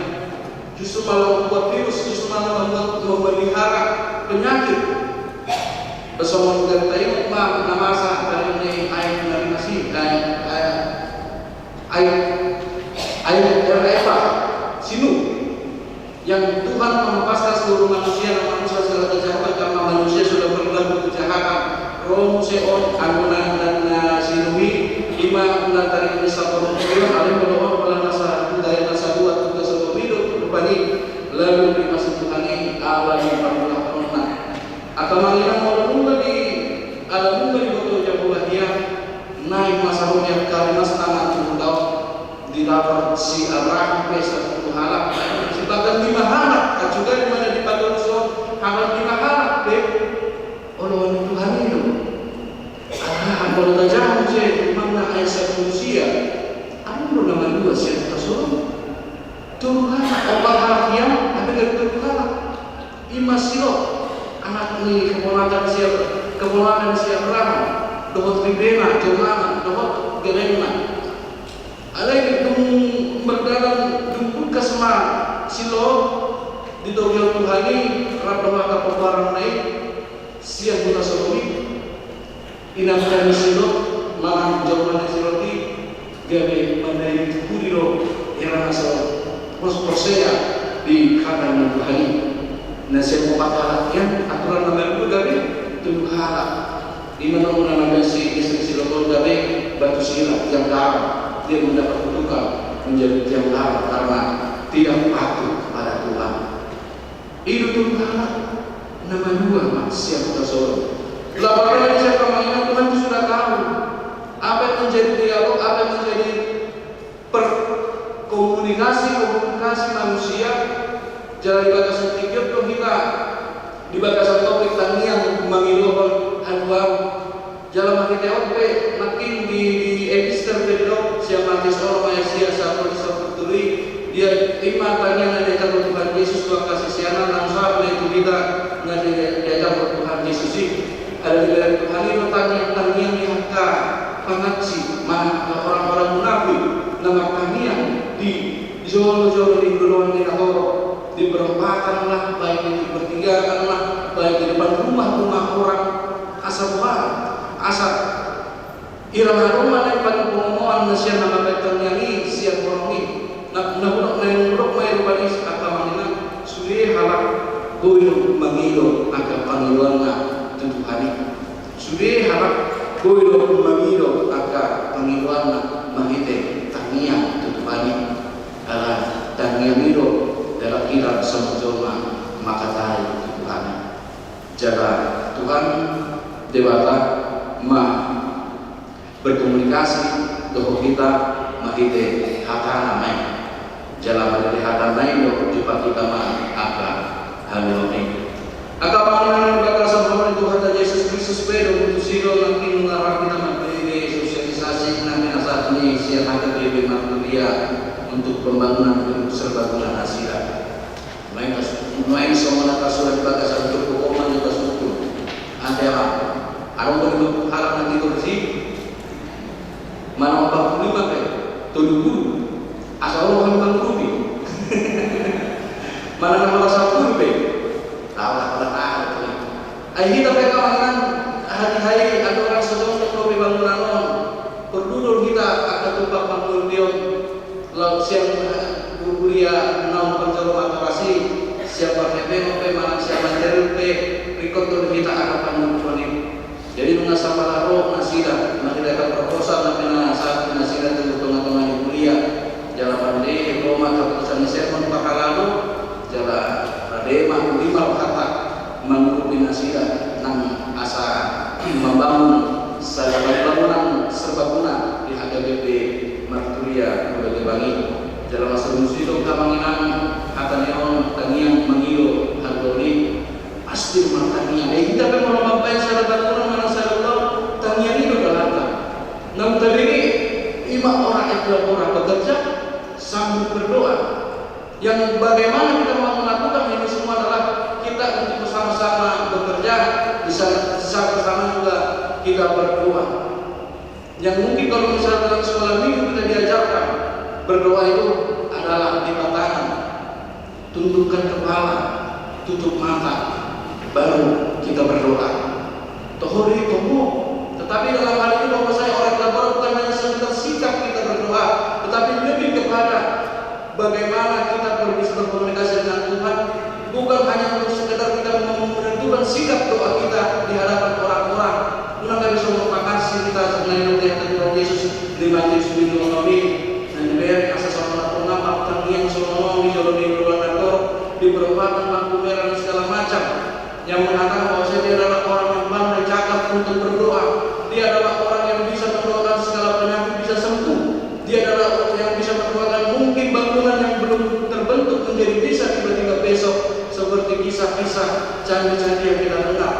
Justru malah membuat virus, justru malah membuat, memelihara penyakit. Bersama dengan taingot ma na masa dari ini ayat dari masih, ayat, ayat, ayat, ayat, ayat, ayat, sinu. Yang Tuhan menghempaskan seluruh manusia, dan manusia segala kejahatan, karena manusia sudah berlaku kejahatan. Ro muse on, anggo na, na, na sinui, ima na taringot ni Sodom on, alai molo on, pola na sa, budaya na sa dua, tugas Sodom i do, rupani, lalu di masa Tuhan i, ala ni pangulahonna. Angka amang inang, molo nunga di, ala nunga diboto Jahowa hian, naeng ma saroja kalimas tangan tu huta on. Ditawar si Abraham pe sampulu halak, bahkan lima halak, acuga di mana di Paulus on, halak lima halak pe. Oloan ni Tuhan i do. Abraham, molo tajaha muse, manang ayat sampulu sia, adong do na malua sian huta Sodom. Tolu halak, opat halak hian, hape gabe tolu halak. Ima si Lot, anak ni keponakan si, keponakan si Abraham, dohot ribena, jolmana, dohot gelengna. Alai dung mardalan, dung tungkas ma si Lot, ditogihon Tuhan i rap dohot angka pombaranna i sian huta Sodom i. Inanta ni si Lot manang jolma ni si Lot i gabe mandahi pudi do hira na so pos-, porsea di hata ni Tuhan i. Na sian opat halak hian, aturan na malua gabe tolu halak. Ima na muna na si istri si Lot on gabe batu sila, tiang garam. Dia mendapat kutukan menjadi tiang garam karena tidak patuh kepada Tuhan. I do tolu halak na malua ma sian huta Sodom. Laparan ni sian pamaingan Tuhan itu sudah tahu apa yang menjadi dialog, apa yang menjadi perkomunikasi, komunikasi manusia. Jala di bagasan tingki on do hita, di bagasan topik tangiang mangilohon Tuhan. Jala marhite on pe nangkin di, di epistel pe didok sian Matius onom ayat sia sahat tu sampulu tolu i, dia i ma tangiang na diajarhon Tuhan Jesus tu angka siseanna, na sahat ma i tu hita na di, diajarhon Tuhan Jesus i. Alai dibereng Tuhan i do tangiang, tangiang ni angka pangansi, manang angka orang-orang munafik, na martangiang di jolo-jolo ni joloan ni na torop, di perempatan lah, baik di pertigaan lah, baik di depan rumah-rumah orang, asa boha, asa ira na adong ma na i pangomoan na sian na mambahen tangiang i sian horong i. Na, na hudok, na hudok ma i rupani, angka amang inang, sude halak boi do mangido angka pangidoanna tu Tuhan i. Sude halak boi do mangido angka pangidoanna marhite tangiang tu Tuhan i. Ala tangiang i do dalan hita songon jolma mangkatai tu Tuhan i. Jala Tuhan Debata ma berkomunikasi dohot hita marhite hatana ma i. Jala marhite hatana i do jumpang hita ma angka haluaon i. Angka pangidoan di bagasan horong ni Tuhanta Jesus Kristus pe do, botosi do nangkin nunga rap hita mambege sosialisasi na pinasahat ni sian H K B P Marturia untuk pembangunan gedung serbaguna nasida. Nuaeng, nuaeng songon na tarsurat di bagasan turpuk on ma na tarsurat. Ate amang, adong do lima pulu halak na tigor disi. Manang opat pulu lima pe, tolu pulu. Asa olo hami mangurupi. Manang na molo sampulu pe, tau lah, pola tahu. Ai hita pe, kawan, kan, hari-hari ada orang sedang dope bangunan on. Porlu do hita angka tumpang panggurupion. Laos sian, eh, huria naung parjolo matoras i, sian parhepengon pe manang sian material pe, ringkot do di hita angka pangurupion i. Jadi nunga sapala ro nasida, nunga didapat proposal na pinasahat nasida tu tonga-tonga ni huria. Jala pande ro ma keputusan ni sermon parhalado, jala rade ma, uli ma rohanta mangurupi nasida nang asa mambangun sada bangunan serbaguna di H K B P Marturia Kota Gebang i. Jala mansai muse do, angka amang inang, hata ni on tangiang mangido haluaon i. Pasti martangiang. Eh, hita pe molo mambahen sada bangunan manang sada ulaon, tangiang i do dalanta. Naung tabege i ma orang yang telah pernah bekerja sambil berdoa. Yang bagaimana kita mau melakukan ini semua adalah kita untuk bersama-sama bekerja, di saat, di saat bersama juga kita berdoa. Yang mungkin kalau misalnya dalam sekolah minggu kita diajarkan, berdoa itu adalah lima tangan, tundukkan kepala, tutup mata, baru kita berdoa. Tohori, tohori. Tetapi dalam hal ini, bahwasanya orang tua bukan hanya sekedar sikap kita berdoa, tetapi lebih kepada bagaimana kita ber-, bisa berkomunikasi dengan Tuhan, bukan hanya untuk sekedar kita mem-, menentukan sikap doa kita di hadapan orang-orang. Unang gabe songon pangansi hita, sebenarnya, melihat Tuhan Yesus di Matius bindu onom i, na dibereng asa songon na tonga martangiang songon on di jolo ni joloan na torop, di perempatan, lampu merah, dan segala macam. Yang mengatakan bahwa dia adalah orang yang pandai cakap untuk berdoa. Dia adalah orang yang bisa mendoakan segala penyakit bisa sembuh. Dia adalah orang yang bisa mendoakan mungkin bangunan yang belum terbentuk menjadi bisa tiba-tiba besok, seperti kisah-kisah candi-candi yang kita dengar.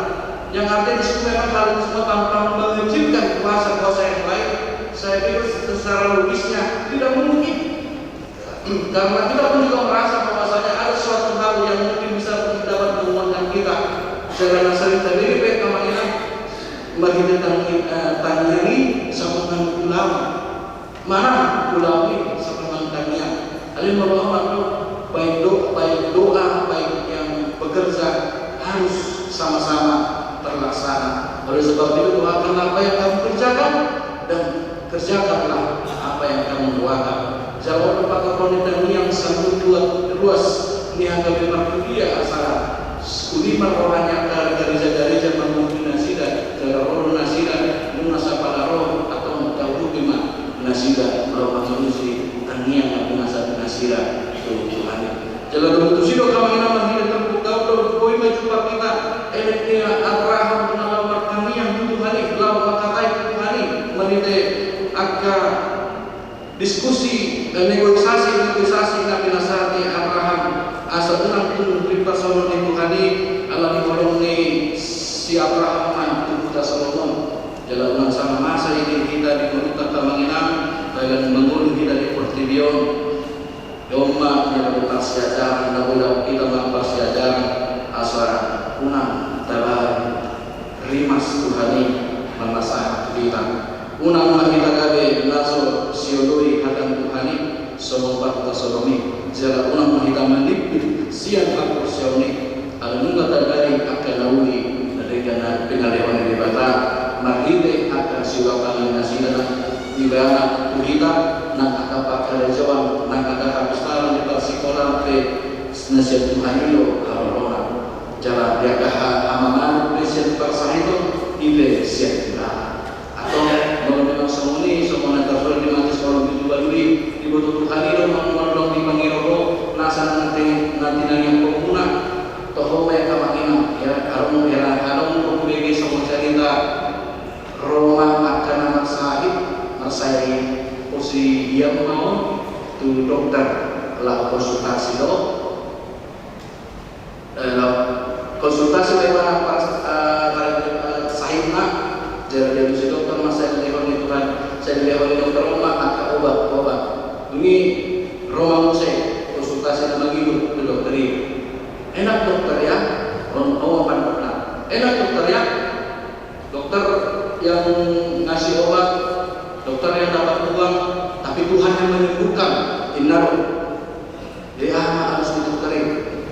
Yang artinya di situ memang hal itu semua tanpa mengecilkan kuasa-kuasa yang lain. Saya pikir secara logisnya tidak mungkin. Karena kita pun juga merasa bahwasanya ada suatu hal yang mungkin bisa dapat menguatkan kita. Secara nasari tadi pe, amang inang, marhite tangi-, eh, tangiang i sama dengan ulama. Mana ulama i sama dengan tangiang? Alai molo amang do, baik do-, baik doa, baik yang bekerja harus sama-sama terlaksana. Oleh sebab itu, doakanlah apa yang kamu kerjakan dan kerjakanlah apa yang kamu doakan. Jala on do pangkorhon ni tangiang sambut luat ruas ni H K B P Marturia asa uli ma roha ni angka gareja-gareja mangurupi nasida, jala ro do nasida, nunga sapala ro, antong taurupi ma nasida, laho mangalusi tangiang na pinasahat nasida tu Tuhan i. Jala dohot tusi do, amang inang, marhite turpuk Daud do boi ma jumpang hita elek ni Abraham na laho martangiang tu Tuhan i, laho mangkatai tu Tuhan i, marhite angka diskusi, eh, negosiasi, negosiasi na pinasahat ni Abraham, asa unang tung rimpasongon ni Tuhan i, ala ni holong ni si Abraham ma tubu Salomo, jala unang sanga masa i di hita di ngolunta, angka amang inang, tagan mangolu hita di portibi on. Domma na boi parsiajaran, na boi laho hita marparsiajaran, asa unang tabahen rimas Tuhan i mamasahat hita. Unang ma hita gabe na so sioloi hata ni Tuhan i, songon parhata Salomo i, jala unang ma hita manipil sian haporseaon i. Ala nunga tadari angka na uli na denggan na pinalehon ni Debata marhite angka siulaon na nasida nang ibana tu hita, nang angka pangkarejoan, nang angka hapistaran di parsikolaan pe na sian Tuhan i do haroroan. Jala di angka ha-, hamamanuk pe sian parsahiton, i pe sian ibana. Atau molo memang songon i, songon na tarsurat di Matius onom pitu ualu i, diboto Tuhan i do molo adong dipangido ho nasa na ti-, na tinangianghon muna. Toho ma i, angka amang inang, ya, adong, ya, adong do hubege songon carita, ro ma angka na marsahit, marsahit, posi dia ma on tu dokter, laho konsultasi do. Eh, laho konsultasi do ibana, pas, eh, eh, sahitna, jala dialusi dokter ma, sai dilehon ni Tuhan, sai dilehon ni dokter on ma angka obat, obat. Dung i ro ma muse, konsultasi na mangido tu dokter i. Enak dokter ya, on, on pandokna. Enak dokter ya. Dokter yang ngasih obat, dokter yang dapat uang, tapi Tuhan yang menyembuhkan, inna do. Jadi aha ma alus ni dokter i?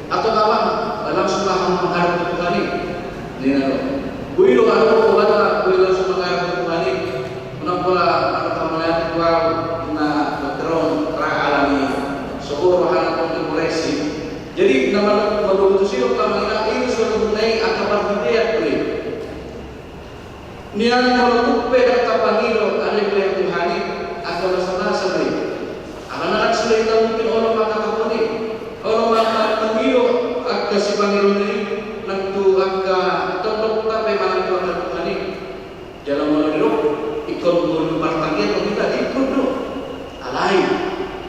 Atau kawan, langsung lah menghadap ke Tuhan i. Ninna do. Boi do adong obatna, boi langsung menghadap ke Tuhan i. Unang pola, unang pola melihat Tuhan, na dokter on, ra alani. Syukur rohana pun dikoreksi. Jadi, nama, nama betul sih, kalau kita ini suatu mengenai angka parhitean do i. Nian molo tung pe ndang tapangido, alai melihat Tuhan i, angka basabasa do i. Alana nang sude hita mungkin olo mangkatahon i, olo ma-, ma-, mangido angka sipangidoan i, nang tu angka tondongta pe manang tu angka Tuhan i. Jala molo didok, ingkon ngolu partangiang do hita, ingkon do. Alai,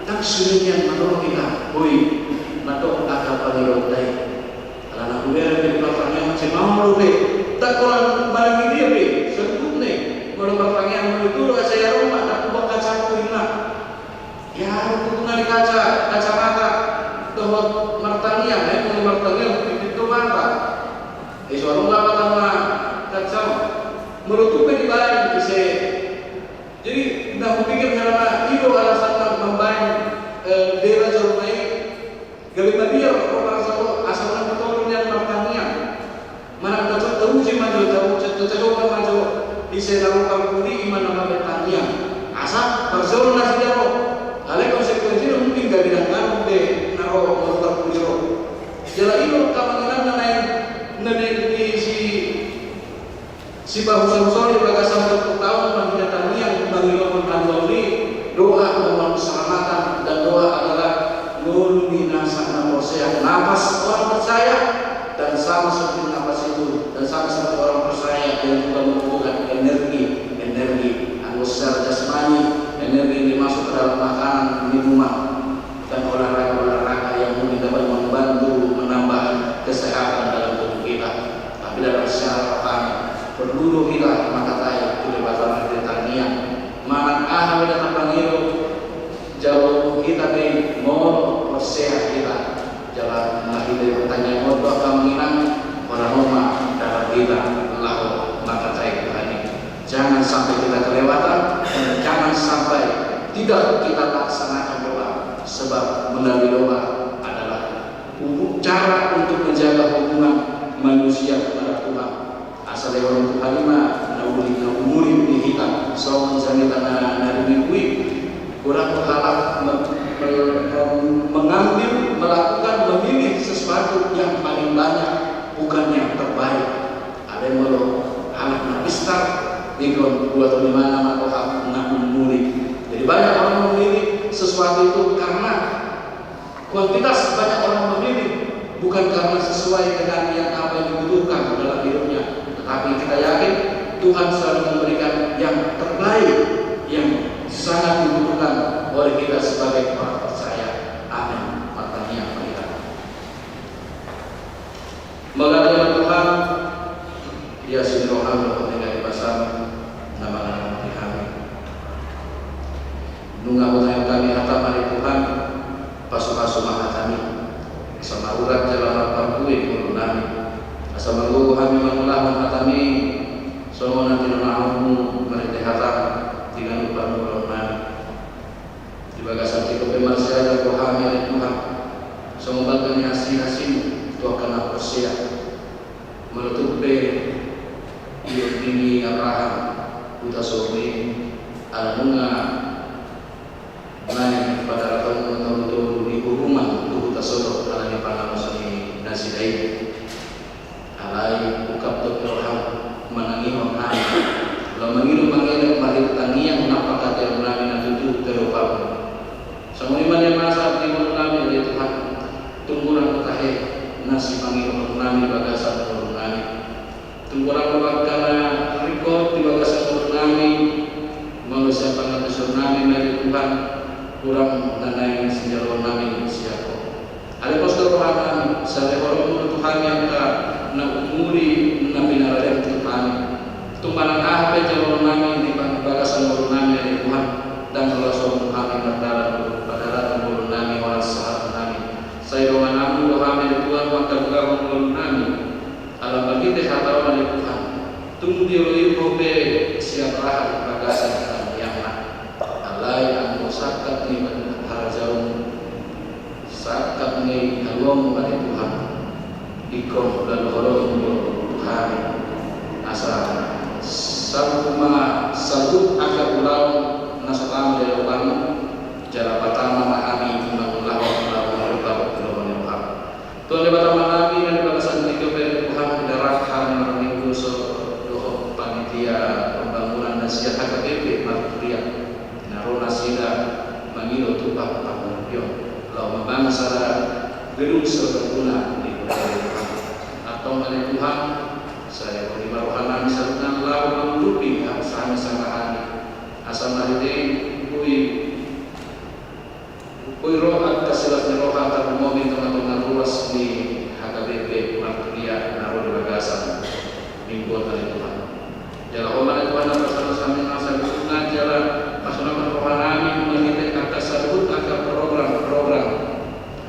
ndang sude nian manang hita, boi, mandok angka pangidoanta i. Alana hubereng pe di partangiang, mansai maol dope. Ndang holan manang i dia be, saluhutna i. Molo partangiang, molo i tutu asa i adong ma, ndang hubakka caku inna. Ya, hubuka ni kaca, kacamata, dohot martangiang, eh, molo martangiang, pipit do mata. Eh, so adong lawatan ma kaca on. Molo tung pe dibaen, ise. Jadi, na hupikir hela i do alasanna mambaen, eh, deba jolma i. Gabe mabiar ro parsaoran, asa unang tolu nian martangiang. Manang tacok tauji ma jo, tau-, ta-, tacoba ma jo, ise na ro parpudi i ma na mambaen tangiang. Asa parjolo nasida ro. Alai konsekuensina mungkin gabe ndang adong be na ro molo parpudi ro. Jala i do angka amang inang na naeng, na naeng di si Sipahusa-husa i bagasan tolu taon marhite tangiang mangidohon haluaon i, doa memohon keselamatan, dan doa adalah ngolu ni nasa na porsea, napas orang percaya, dan sama seperti napas itu, dan sama seperti orang percaya yang juga membutuhkan energi, energi, anggo secara jasmani, energi yang dimasuk ke dalam makanan, minuman, dan olahraga-olahraga yang mungkin dapat membantu menambah kesehatan dalam tubuh kita. Tapi dalam secara rohani, perlu do hita manghatai tu Debata marhite tangiang. Manang aha pe na tapangido, jalo hita be molo porsea hita. Jala marhite tangiang on do angka amang inang, holan on ma dalan hita laho manghatai Tuhan i. Jangan sampai kita kelewatan, dan jangan sampai tidak kita laksanakan doa, sebab melalui doa adalah hubu-, cara untuk menjaga hubungan manusia kepada Tuhan. Asa lehon Tuhan i ma na uli na umurip di hita, songon jamita na, na di minggu i. Kurang halak me-, me-, me-, mengambil, melakukan, memilih sesuatu yang paling banyak, bukan yang terbaik. Alai molo halak na pistar, ingkon buat on imana ma roha na umurip. Jadi banyak orang memilih sesuatu itu karena kuantitas, banyak orang memilih bukan karena sesuai dengan yang apa yang dibutuhkan dalam hidupnya. Tetapi kita yakin Tuhan selalu memberikan yang terbaik, yang sangat dibutuhkan oleh kita sebagai orang percaya. Amin. Martangiang ma hita. Mauliate ma Tuhan, di asi ni roham dohot nang Di bagasan tingki on pe marsiajar do hami ale Tuhan, songon balga ni asi-asimu tu angka na porsea. Molo tung pe diondingi Abraham huta Sodomu i, ala nunga naeng padaratonmu tolu-tolu ni uruman tu huta Sodom ala ni pangalusan ni nasida i. Alai ungkap do pe roham manangihon hami, laho mangido mangelek marhite tangiang na panghataion nami na tutu tadopamu. Songon i ma na masa di ngolu nami ale Tuhan, tung godang do tahe na sipangidoan nami di bagasan ngolu nami. Tung godang do angka na ringkot di bagasan ngolu nami, molo sian pangantusion nami ma ale Tuhan, godang na naeng sijaloon nami sian Ho. Alai pos do roha nami, sai dihaholonmu do tu hami angka na umuli na pinaradeanmu tu hami. Tung manang aha pe jaloon nami di bagasan ngolu nami ale Tuhan, ndang laos on hami mardalan dohot padalanan ngolu nami, holan sahat nami. Sai dongananmu do hami ale Tuhan mangkadungahon ngolu nami. Ala marhite hatamu ale Tuhan, tung dioloi Ho pe si Abraham di bagasan tangiangna. Alai anggo sangkap ni harajaonmu, sangkap ni haluaonmu ale Tuhan, ingkon lalu holong do tu hami. Asa saluhut ma, saluhut angka ulaon na so tama di adopanmu, jala patama ma hami mangulahon ulaon na rupa di roha ni roham. Tuhan Debata Amanami na di bagasan tingki on pe Tuhan, didarat hami marningku so dohot panitia pembangunan na sian H K B P Marturia, na ro nasida mangido tumpah pangurpion laho mambangun sada gedung serbaguna di kota Tuhan. Antong ale Tuhan, sai boi ma roha nami saluhutna laho mangurupi hami sangkahani, asa marhite i boi Boi ro angka silas ni roha tarlumobi tonga-tonga ruas ni H K B P Marturia na ro di bagasan minggu on ale Tuhan. Jala Ho ma ale Tuhan na pasahat hami na saluhutna jala pasunatna roha nami marhite angka saluhut angka program-program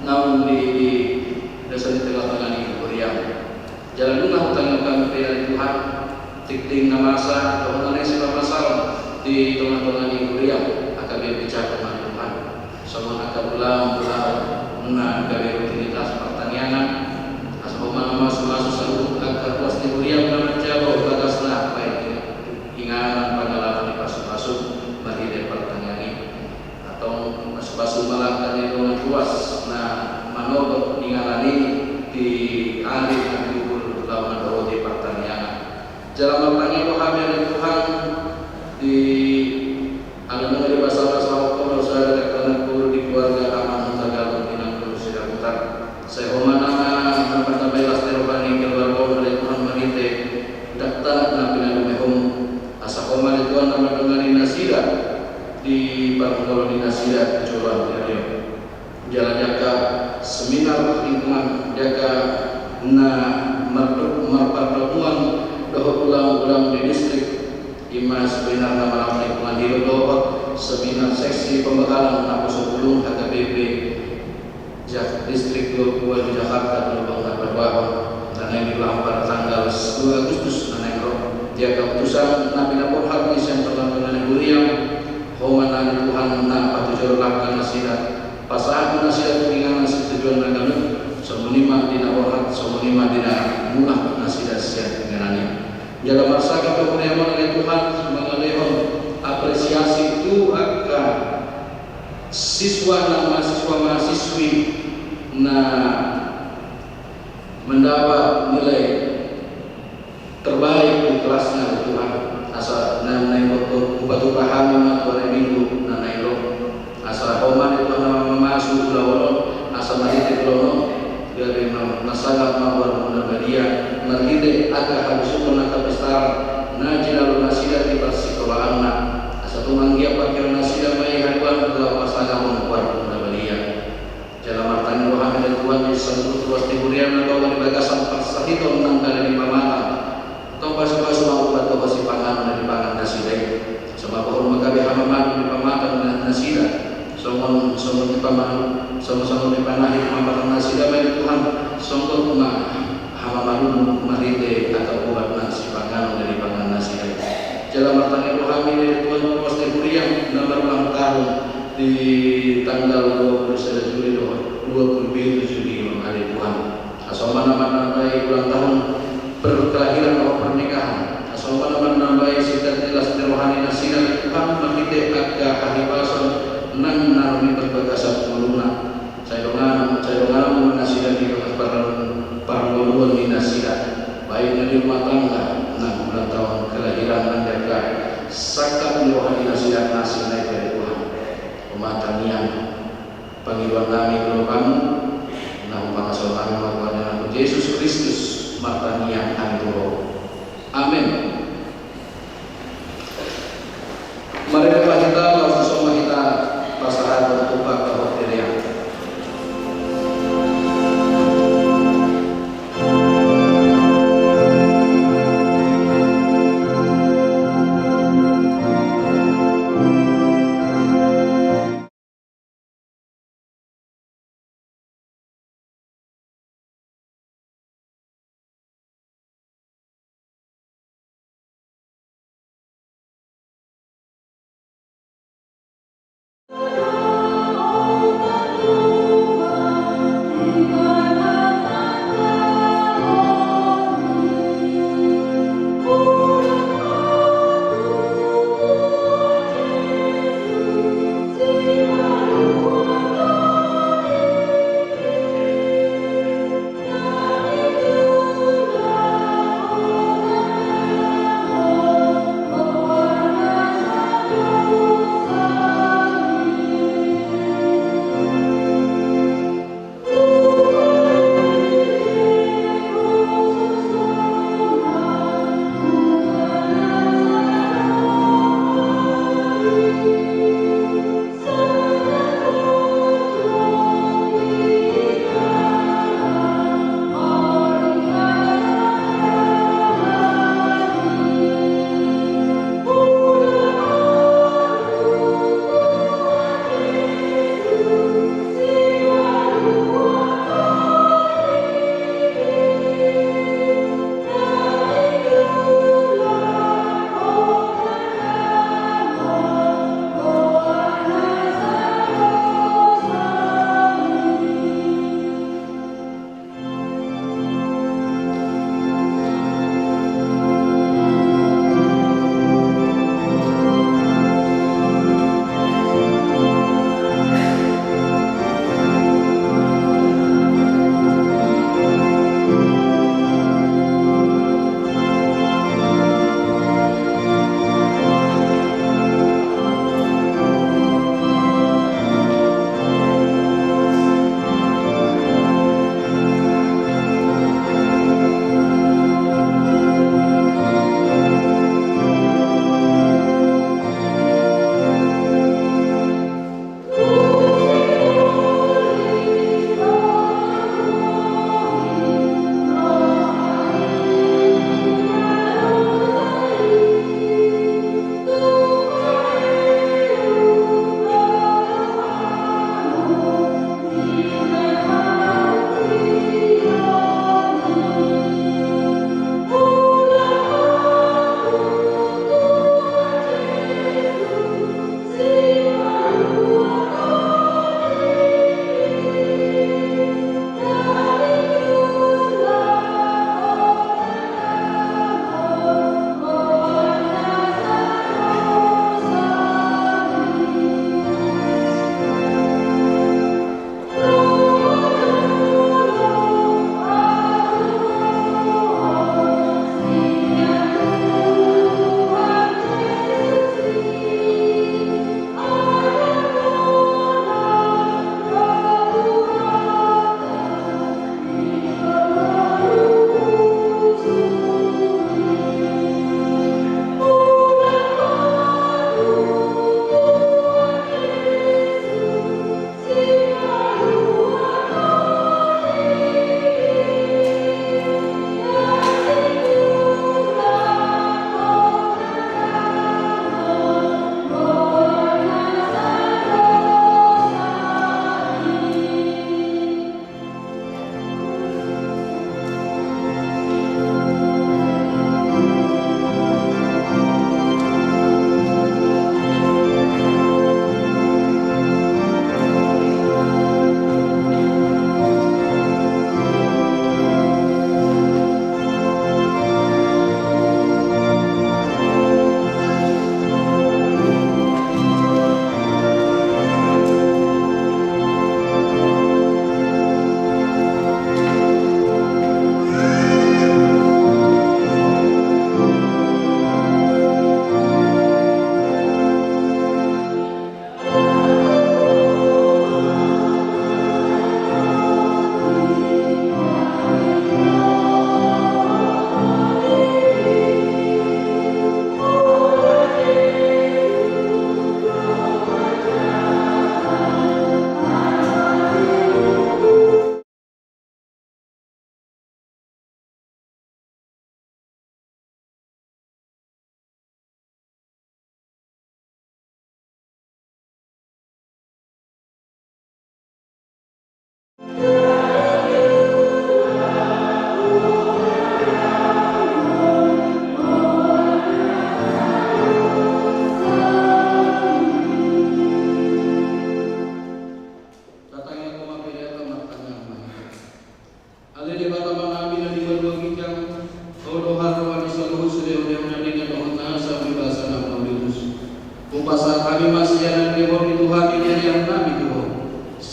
naung di, di dasar di tengah-tengah ni huriam. Jala nunga hutangihon hami pe ale Tuhan, tingting na masa dohot na naeng sipamasaon di tonga-tonga ni huriam, angka biar bicara ma ale Tuhan. Songon angka ulaon-ulaon na gabe rutinitas partangiangan, asa Ho ma na mamasu-masu saluhut angka ruas ni huriam na manjalo bagasna, baik inganan pangalaman ni pasu-pasu marhite partangiangan i. Antong pasu-pasu ma angka na dongan ruas na manogot inganan i di ari na tiur laho mandok di partangiangan. Jala martangiang do hami ale Tuhan di ala nunga dibasabasahon Ho do sada dakdanak boru di keluarga Amang Hutagalung, Inang Dulu Siregar. Sai Ho ma na manambai las ni roha ni keluarga on ale Tuhan marhite dakdanak na pinadumehonmu. Asa Ho ma ale Tuhan na mandongani nasida di parngoluon nasida tu joloan ni ari on. Jala di angka seminar lingkungan, di angka na mardo-, marpardomuan dohot ulaon-ulaon di distrik, i ma seminar na manang lingkungan hidup dohot seminar seksi pembekalan naposo bulung H K B P Jak-, Distrik dua puluh dua di Jakarta, Gelombang na Paduahon, na naeng diulahon pada tanggal dua Agustus na naeng ro. Di angka utusan na pinaborhat ni sian tonga-tonga ni huriam, Ho ma ale Tuhan na patujolo angka nasida, pasahat nasida tu inganan situjuan na ganup, songon i ma di na borhat, songon i ma di na mulak nasida sian inganan i. Jala marsangkap do huriam on ale Tuhan, mangalehon apresiasi tu angka siswa na mahasiswa mahasiswi na mendapat nilai terbaik di kelasnya, Tuhan. Asa na naeng hupatupa hami ma tu ari Minggu na naeng ro. Asa Ho ma Tuhan na mamasu ulaon on, asa marhite ulaon on gabe ma-, marsangap ma goarmu na badia marhite angka hagogoon, angka pistaran na jinalo nasida di parsikolaanna. Asa tung anggiat pangkeon nasida ma i haduan laho pasangap goarmu na badia. Jala martangiang do hami ale Tuhan di saluhut ruas ni huriam na tongtong di bagasan parsahiton nang gale ni pamatang. Tong pasu-pasu ma ubat dohot sipanganon na dipangan nasida i. Asa mamboan ma gabe hamamali ni pamatang na nasida. Songon, songon ni pama-, songon, songon ni panahit pamatang nasida ma i Tuhan. Songon ma hamamalimu marhite angka ubat na sipanganon na dipangan nasida i. Jala martangiang do hami ale Tuhan ruas ni huriam na marulang tahun. Di tanggal dua puluh sada Juli dohot dua puluh pitu Juli on, ale Tuhan. Asa Ho ma na manambai ulang tahun per-, kelahiran dohot pernikahan. Asa Ho ma na manambai sitat ni las ni roha ni nasida, ale Tuhan, marhite angka hahipason nang na ro di bagasan ngoluna. Sai dongan, sai donganmu ma nasida di tonga par-, parngoluon ni nasida, baik na di rumah tangga, nang ulang tahun kelahiran, nang di angka sangkap ni roha ni nasida na asing nai, ale Tuhan. Ho ma tangiang, pangidoan nami tu Ho, na hupangasahon nami ma Tuhan, di ngolu ni Jesus Kristus martangiang hami tu Ho. Amen. Marende ma hita, laos dison ma hita pasahathon tumpak dohot pelean.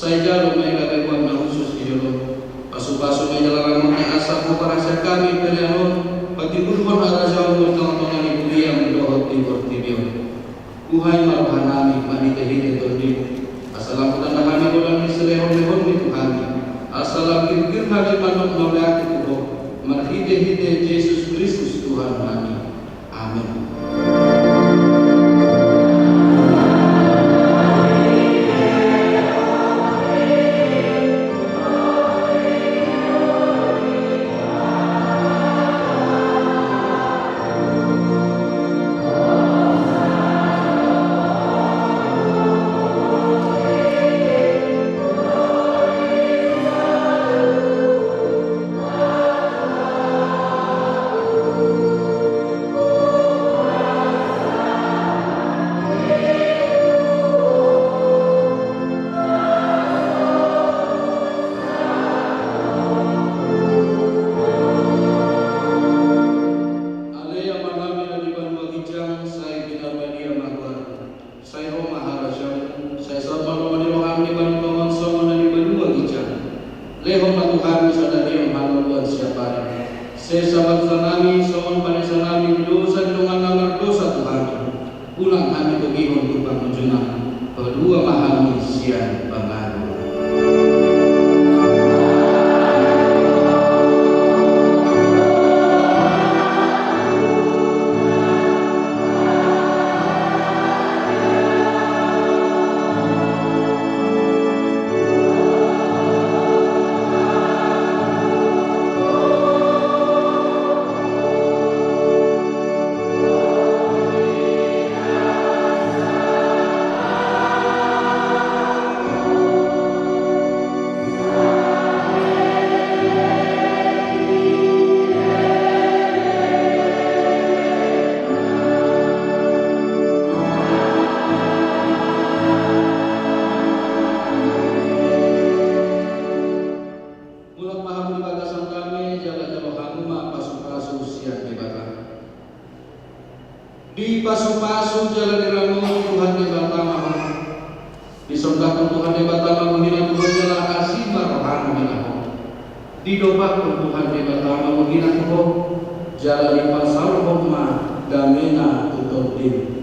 Sai jalo ma i gabe buat na hushus di jolom. Pasupasu ma i jala ramoti asa huparhaseang hami pelean on patimbulhon harajaonmu di tongatonga ni huriam dohot di portibi on. Buhai ma rohanami marhitehite Tondim, asa lam hutanda hami godang ni silehonlehonmi tu hami, asa lam girgir hami mandok mauliate tu Ho marhitehite Jesus Kristus Tuhannami. Amen. Ale Amanami na di banua ginjang, sai pinarbadia ma goarmu. Sai ro ma harajaonmu, sai saut ma lomo ni roham di banua tonga on songon na di banua ginjang. Lehon ma tu hami sadari on hangoluan siap ari. Sesa balusanami songon panesanami di dosa ni dongan na mardosa tu hami. Unang hami togihon tu pangunjunan, palua ma hami sian pangago. Mulak ma hamu di bagasan dame, jala jalo hamu ma pasupasu sian Debata. Dipasupasu jala diramoti Tuhan Debata ma ho. Disondangkon Tuhan Debata ma bohina tu ho jala asi ma rohana mela ho. Didopakkon Tuhan Debata ma bohina tu ho jala dipasaorhon ma damena tu tondim.